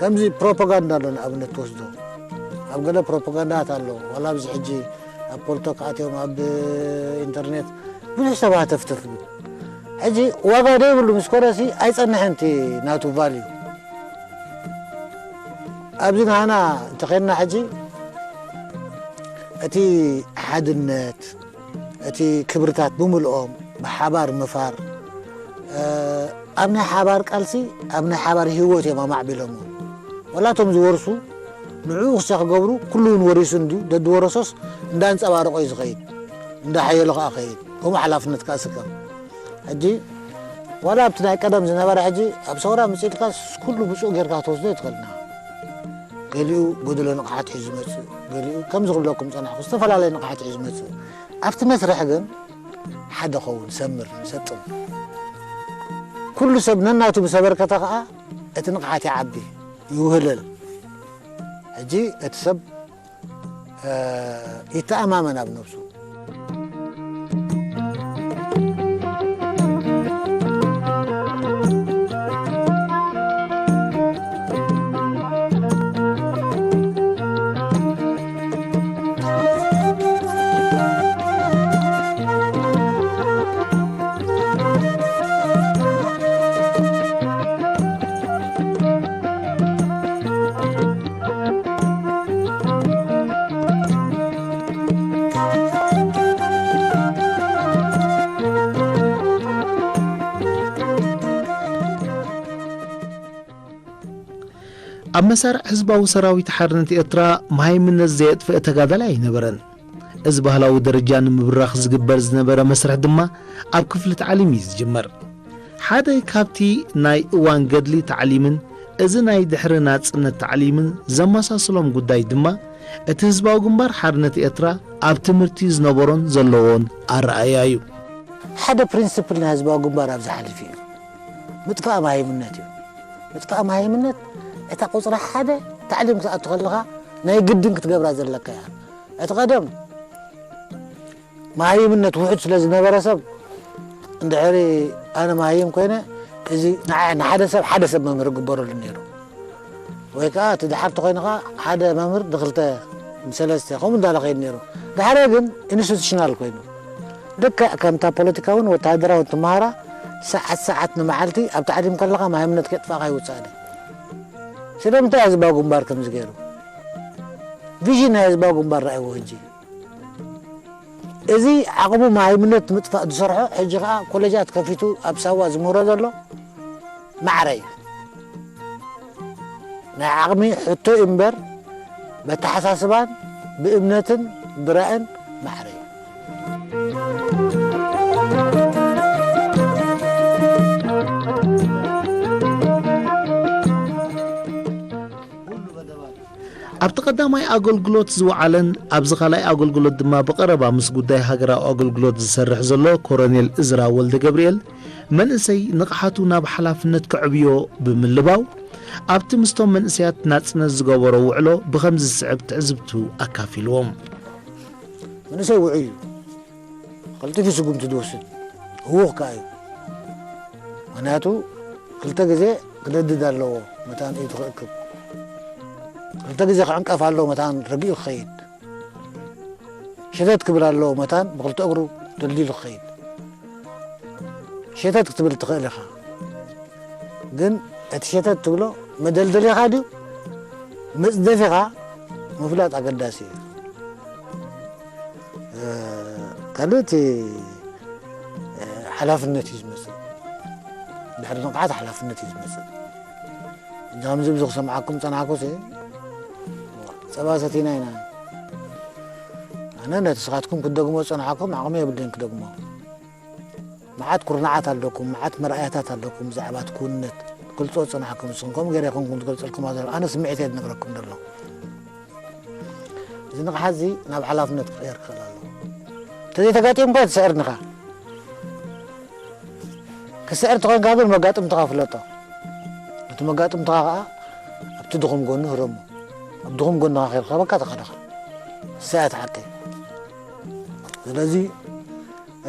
ከምዚ ፕሮፓጋንዳ ኣሎ፣ ንኣብነት ትወስዶ። ኣብ ገለ ፕሮፓጋንዳታት ኣሎ። ዋላ ኣብዚ ሕጂ ኣብ ፖልቶክ ኣትዮም ኣብ ኢንተርኔት ብዙሕ ሰብ ሃተፍተፍ ይብል። ሕጂ ዋጋ ዘይብሉ ምስ ኮነሲ ኣይጸንሕን እቲ ናቱ ቫልዩ። ኣብዚ ንሃና እንተኸድና ሕጂ እቲ ሓድነት፣ እቲ ክብርታት ብምልኦም ብሓባር ምፋር፣ እ፣ ኣብ ናይ ሓባር ቃልሲ፣ ኣብ ናይ ሓባር ህይወት እዮም ኣማዕቢሎሞ። ወላ እቶም ዝወርሱ ንዕኡ ክስተ ክገብሩ፣ ኩሉ እውን ወሪሱ እንድዩ፣ ደድወረሶስ እንዳንጸባረቆ እዩ ዝኸይድ፣ እንዳሓየሎ ከኣ ኸይድ። ከምኡ ሓላፍነት ከኣ ስከም። ሕጂ ዋላ ኣብቲ ናይ ቀደም ዝነበረ ሕጂ ኣብ ሰውራ ምጽኢልካስ ኩሉ ብጹእ ጌርካ ክትወስዶ ይትኽእልና። ገሊኡ ጎደሎ ንቕሓት ሒዙ መጽእ፣ ገሊኡ ከምዚ ክብለኩም ጸናሕኩ ዝተፈላለየ ንቕሓት ሒዙ መጽእ። ኣብቲ መስርሕ ግን ሓደ ኸውን፣ ሰምር፣ ሰጥም። ኩሉ ሰብ ነናቱ ምስ ኣበርከተ ከኣ እቲ ንቕሓት ይዓቢ፣ ይውህለል። ሕጂ እቲ ሰብ፣ እ፣ ይተኣማመን ኣብ ነብሱ። ኣብ መሳርዕ ህዝባዊ ሰራዊት ሓርነት ኤርትራ መሃይምነት ዘየጥፍእ ተጋዳላይ ኣይነበረን። እዚ ባህላዊ ደረጃ ንምብራኽ ዝግበር ዝነበረ መስርሕ ድማ ኣብ ክፍሊ ታዕሊም እዩ ዝጅመር። ሓደ ካብቲ ናይ እዋን ገድሊ ታዕሊምን እዚ ናይ ድሕሪ ናጽነት ታዕሊምን ዘመሳስሎም ጉዳይ ድማ እቲ ህዝባዊ ግንባር ሓርነት ኤርትራ ኣብ ትምህርቲ ዝነበሮን ዘለዎን ኣረኣእያ እዩ። ሓደ ፕሪንስፕል ናይ ህዝባዊ ግንባር ኣብዚ ሓሊፉ እዩ። ምጥፋእ መሃይምነት እዩ። ምጥፋእ መሃይምነት እታ ቁጽሪ ሓደ ታዕሊም ክትኣቱ ከለኻ ናይ ግድን ክትገብራ ዘለካ እያ። እቲ ቀደም መሃይምነት ውሑድ ስለ ዝነበረ ሰብ እንድሕሪ ኣነ መሃይም ኮይነ እዚ ንዓ- ንሓደ ሰብ ሓደ ሰብ መምህር ክግበረሉ ነይሩ። ወይ ከዓ እቲ ደሓር ተኾይኑ ከዓ ሓደ መምህር ንክልተ ንሰለስተ ከምኡ እንዳለ ከይድ ነይሩ። ዳሕረ ግን ኢንስቲቱሽናል ኮይኑ ልክዕ ከምታ ፖለቲካውን ወተሃደራውን ትመሃራ ሰዓት ሰዓት ንመዓልቲ ኣብ ታዕሊም ከለኻ መሃይምነት ከጥፋእካ ይውፃእ። ስለምንታይ ህዝባዊ ግንባር ከምዚ ገይሩ? ቪዥን ናይ ህዝባዊ ግንባር ረኣይዎ። ሕጂ እዚ ዓቕሙ መሃይምነት ምጥፋእ ዝሰርሖ ሕጂ ከዓ ኮሌጃት ከፊቱ ኣብ ሳዋ ዝምህሮ ዘሎ ማዕረ እዩ። ናይ ዓቕሚ ሕቶ እዩ እምበር በተሓሳስባን ብእምነትን ብራእን ማዕረ እዩ። ኣብቲ ቀዳማይ ኣገልግሎት ዝወዓለን ኣብዚ ካልኣይ ኣገልግሎት ድማ ብቐረባ ምስ ጉዳይ ሃገራዊ ኣገልግሎት ዝሰርሕ ዘሎ ኮረኔል እዝራ ወልደ ገብርኤል፣ መንእሰይ ንቕሓቱ ናብ ሓላፍነት ከዕብዮ ብምልባው ኣብቲ ምስቶም መንእሰያት ናጽነት ዝገበሮ ውዕሎ ብኸምዚ ዝስዕብ ትዕዝብቱ ኣካፊልዎም። መንእሰይ ውዑይ እዩ። ቀልጢፉ ስጉምቲ ዝወስድ ህዉኽ ከኣ እዩ። ምኽንያቱ ክልተ ግዜ ክነድድ ኣለዎ መታን ኢዱ ክእክብ፣ ክልተ ግዜ ክዕንቀፍ ኣለዎ መታን ረጊኡ ክኸይድ፣ ሸተት ክብል ኣለዎ መታን ብክልተ እግሩ ደልዲሉ ክኸይድ። ሸተት ክትብል ትኽእል ኢኻ፣ ግን እቲ ሸተት ትብሎ መደልደሊኻ ድዩ መጽደፊኻ ምፍላጥ ኣገዳሲ እዩ። ካልእ እቲ ሓላፍነት እዩ ዝመጽእ። ድሕሪ ንቕሓት ሓላፍነት እዩ ዝመጽእ። እዛ ከምዚ ብዙ ክሰምዓኩም ጸናሕኩሲ ጸባ ሰቲና ኢና። ኣነ ነቲ ስኻትኩም ክትደግሞ ጸናሕኩም ዓቕሚ የብለይን ክደግሞ። መዓት ኩርናዓት ኣለኩም፣ መዓት መርኣያታት ኣለኩም ብዛዕባ እቲ ክውንነት ትገልጾ ጸናሕኩም። ንስኹም ከምኡ ገይረ ኣይኮንኩም ትገልጸልኩም ዘሎ። ኣነ ስምዒት እየ ዝነግረኩም ዘሎ። እዚ ንቕሓት እዚ ናብ ሓላፍነት ክቕየር ክኽእል ኣለዎ። እንተዘይተጋጢምካ ትስዕር ንኻ። ክትስዕር እንተኾይንካ ግን መጋጥምትኻ ፍለጦ። ነቲ መጋጥምትኻ ኸኣ ኣብቲ ድኹም ጎኑ ህረሞ። ኣብ ድኹም ጎንኻ ከይረኸበካ ተኸደኻ። እሳ እያ እቲ ሓቂ። ስለዚ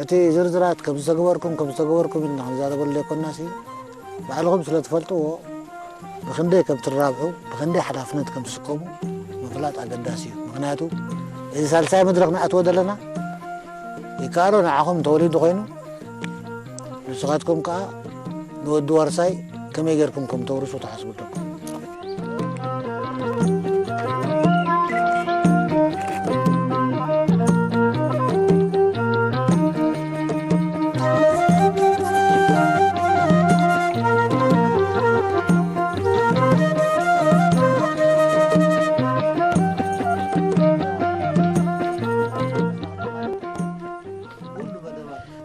እቲ ዝርዝራት ከም ዝተገበርኩም ከም ዝተገበርኩም ኢልና ክንዛረበሉ ዘይኮንናሲ ባዕልኹም ስለ ትፈልጥዎ ብኽንደይ ከም ትራብሑ ብኽንደይ ሓላፍነት ከም ትስከሙ ምፍላጥ ኣገዳሲ እዩ። ምኽንያቱ እዚ ሳልሳይ መድረኽ ንኣትዎ ዘለና ይከኣሎ ንዓኹም እንተወሊዱ ኮይኑ ንስኻትኩም ከኣ ንወዲ ዋርሳይ ከመይ ጌርኩም ከም ተውርሱ ትሓስቡ ኣለኩም።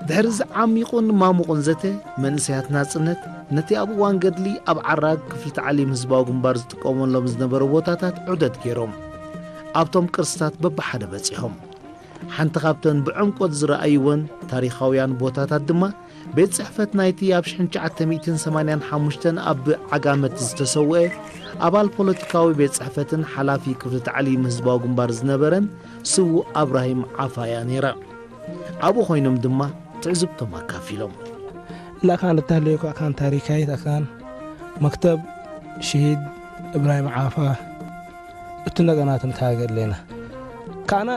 ድሕሪ እዚ ዓሚቑን ማሙቑን ዘተ፣ መንእሰያት ናጽነት ነቲ ኣብ እዋን ገድሊ ኣብ ዓራግ ክፍሊ ታዕሊም ህዝባዊ ግንባር ዝጥቀመሎም ዝነበሩ ቦታታት ዑደት ገይሮም፣ ኣብቶም ቅርስታት በብሓደ በጺሖም። ሓንቲ ካብተን ብዕምቆት ዝረኣይወን ታሪኻውያን ቦታታት ድማ ቤት ጽሕፈት ናይቲ ኣብ ሽሕን ትሽዓተ ሚእትን ሰማንያን ሓሙሽተን ኣብ ዓጋመት ዝተሰውአ ኣባል ፖለቲካዊ ቤት ጽሕፈትን ሓላፊ ክፍሊ ታዕሊም ህዝባዊ ግንባር ዝነበረን ስዉእ ኣብራሂም ዓፋያ ነይራ። ኣብኡ ኮይኖም ድማ ትዕዝብቶም ኣካፊሎም። ላእካን እተህለየኩ ኣካን ታሪካይት ኣካን መክተብ ሽሂድ እብራሂም ዓፋ እቱ ነገናትን ካገለና ካና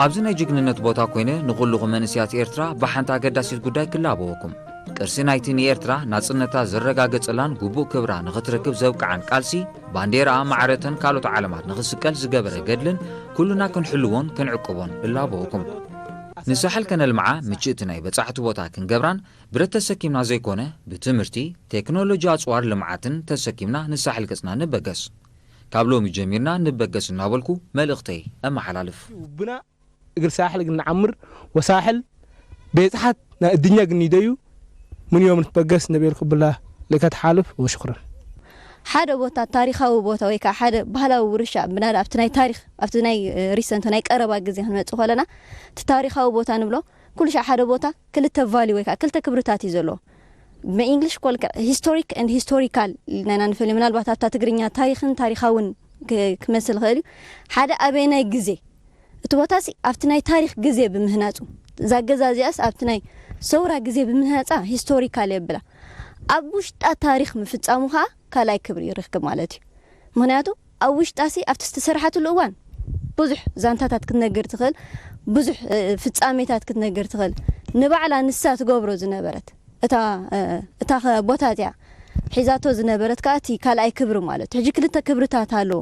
ኣብዚ ናይ ጅግንነት ቦታ ኮይነ ንኹልኹም መንእሰያት ኤርትራ ብሓንቲ ኣገዳሲት ጉዳይ ክላበወኩም። ቅርሲ ናይቲ ንኤርትራ ናጽነታ ዘረጋገጸላን ግቡእ ክብራ ንኽትረክብ ዘብቅዓን ቃልሲ፣ ባንዴራኣ ማዕረተን ካልኦት ዓለማት ንኽስቀል ዝገበረ ገድልን ኩልና ክንሕልዎን ክንዕቅቦን እላበወኩም። ንሳሕል ከነልምዓ ምችእቲ ናይ በጻሕቲ ቦታ ክንገብራን ብረት ተሰኪምና ዘይኮነ ብትምህርቲ፣ ቴክኖሎጂ ኣጽዋር ልምዓትን ተሰኪምና ንሳሕል ገጽና ንበገስ። ካብ ሎሚ ጀሚርና ንበገስ እናበልኩ መልእኽተይ እመሓላልፍ። ብና እግል ሳሕል ግን ንዓምር ወሳሕል ቤጽሓት ናይ እድኛ ግን ይደዩ ምን ዮም ንትበገስ ነቤልኩ ብላ ለከት ሓልፍ ወሽክረን። ሓደ ቦታ ታሪኻዊ ቦታ ወይ ከዓ ሓደ ባህላዊ ውርሻ ብናዳ ኣብቲ ናይ ታሪኽ ኣብቲ ናይ ሪሰንት ናይ ቀረባ ግዜ ክንመፅእ ከለና እቲ ታሪኻዊ ቦታ ንብሎ ኩሉ ሻዕ ሓደ ቦታ ክልተ ቫሊ ወይ ከዓ ክልተ ክብርታት እዩ ዘለዎ። ብእንግሊሽ ኮልካ ሂስቶሪክ ኤንድ ሂስቶሪካል ኢልና ኢና ንፈልዮ። ምናልባት ኣብታ ትግርኛ ታሪኽን ታሪኻውን ክ- ክመስል ይኽእል እዩ። ሓደ ኣበየናይ ግዜ እቲ ቦታሲ ኣብቲ ናይ ታሪኽ ግዜ ብምህናፁ እዛ ገዛ እዚኣስ ኣብቲ ናይ ሰውራ ግዜ ብምህናፃ ሂስቶሪካል የብላ። ኣብ ውሽጣ ታሪኽ ምፍፃሙ ከዓ ካልኣይ ክብሪ ይረክብ ማለት እዩ። ምክንያቱ ኣብ ውሽጣሲ ኣብቲ ዝተሰርሓትሉ እዋን ብዙሕ ዛንታታት ክትነግር ትኽእል፣ ብዙሕ ፍፃሜታት ክትነግር ትኽእል። ንባዕላ ንሳ ትገብሮ ዝነበረት እታ እታ ቦታ እዚኣ ሒዛቶ ዝነበረት ከዓ እቲ ካልኣይ ክብሪ ማለት እዩ። ሕጂ ክልተ ክብርታት ኣለዎ።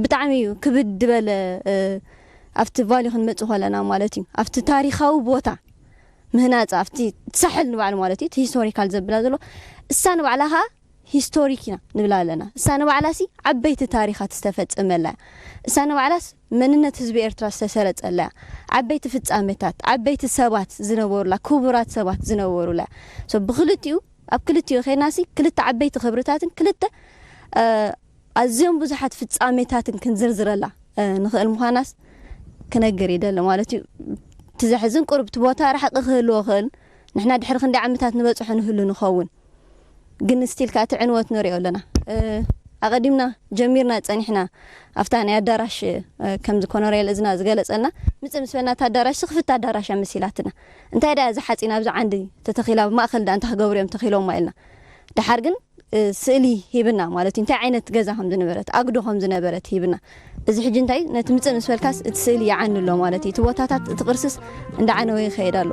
ብጣዕሚ እዩ ክብድ ዝበለ ኣብቲ ቫሊ ክንመፅእ ከለና ማለት እዩ ኣብቲ ታሪካዊ ቦታ ምህናፃ ኣብቲ ሳሕል ንባዕሉ ማለት እዩ እቲ ሂስቶሪካል ዘብላ ዘሎ እሳ ንባዕላ ከዓ ሂስቶሪክ ኢና ንብላ ኣለና። እሳ ንባዕላሲ ዓበይቲ ታሪኻት ዝተፈፀመላ እያ። እሳ ንባዕላስ መንነት ህዝቢ ኤርትራ ዝተሰረፀላ እያ። ዓበይቲ ፍፃሜታት ዓበይቲ ሰባት ዝነበሩላ ክቡራት ሰባት ዝነበሩላ እያ። ብክልቲኡ ኣብ ክልቲኡ ኸይናሲ ክልተ ዓበይቲ ክብርታትን ክልተ ኣዝዮም ብዙሓት ፍፃሜታትን ክንዝርዝረላ ንኽእል ምዃናስ ክነግር ይደሊ ማለት እዩ። እቲ ዘሕዝን ቁርብ እቲ ቦታ ርሕቂ ክህልዎ ክእል ንሕና ድሕሪ ክንደይ ዓመታት ንበፅሖ ንህሉ ንኸውን ግን ስቲል ከዓ እቲ ዕንወት ንሪኦ ኣለና። ኣቐዲምና ጀሚርና ፀኒሕና ኣብታ ናይ ኣዳራሽ ከምዚ ኮኖሬል እዝና ዝገለፀልና ምፅእ ምስ በልና እታ ኣዳራሽ ስኽፍቲ ኣዳራሽ እያ መሲላትና። እንታይ ደኣ እዚ ሓፂን ኣብዚ ዓንዲ ተተኺላ ብማእኸል ደኣ እንታይ ክገብሩ እዮም ተኺሎማ ኢልና ድሓር ግን ስእሊ ሂብና ማለት እዩ እንታይ ዓይነት ገዛ ከም ዝነበረት ኣጉዶ ከም ዝነበረት ሂብና። እዚ ሕጂ እንታይ ነቲ ምፅእ ምስ በልካስ እቲ ስእሊ ይዓኒ ኣሎ ማለት እዩ። እቲ ቦታታት እቲ ቅርስስ እንዳዓነወ ይኸይድ ኣሎ።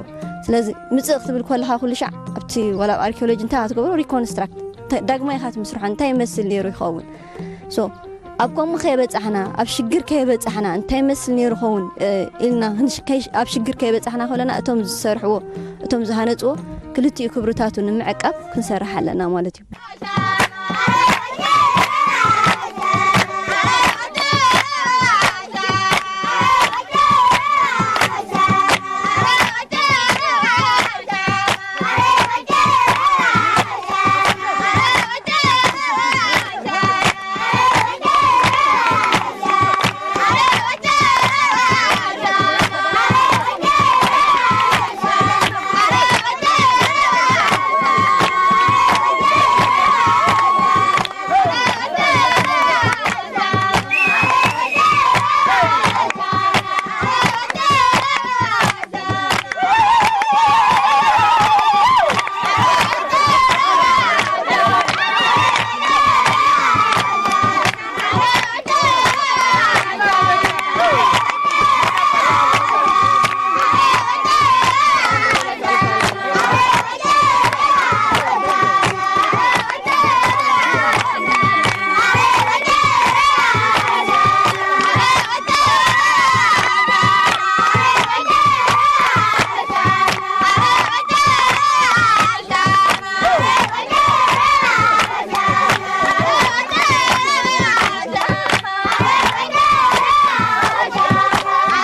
ስለዚ ምፅእ ክትብል ከለኻ ኩሉ ሻዕ ኣብቲ ዋላ ኣብ ኣርኪኦሎጂ እንታይ ክትገብሮ ሪኮንስትራክት ዳግማይ ኢኻ ትምስርሖ እንታይ ይመስል ነይሩ ይኸውን ሶ ኣብ ከምኡ ከየበፃሕና ኣብ ሽግር ከየበፃሕና እንታይ ይመስል ነይሩ ኸውን ኢልና ኣብ ሽግር ከየበፃሕና ከለና እቶም ዝሰርሕዎ እቶም ዝሃነፅዎ ክልቲኡ ክብርታቱ ንምዕቃብ ክንሰርሕ ኣለና ማለት እዩ።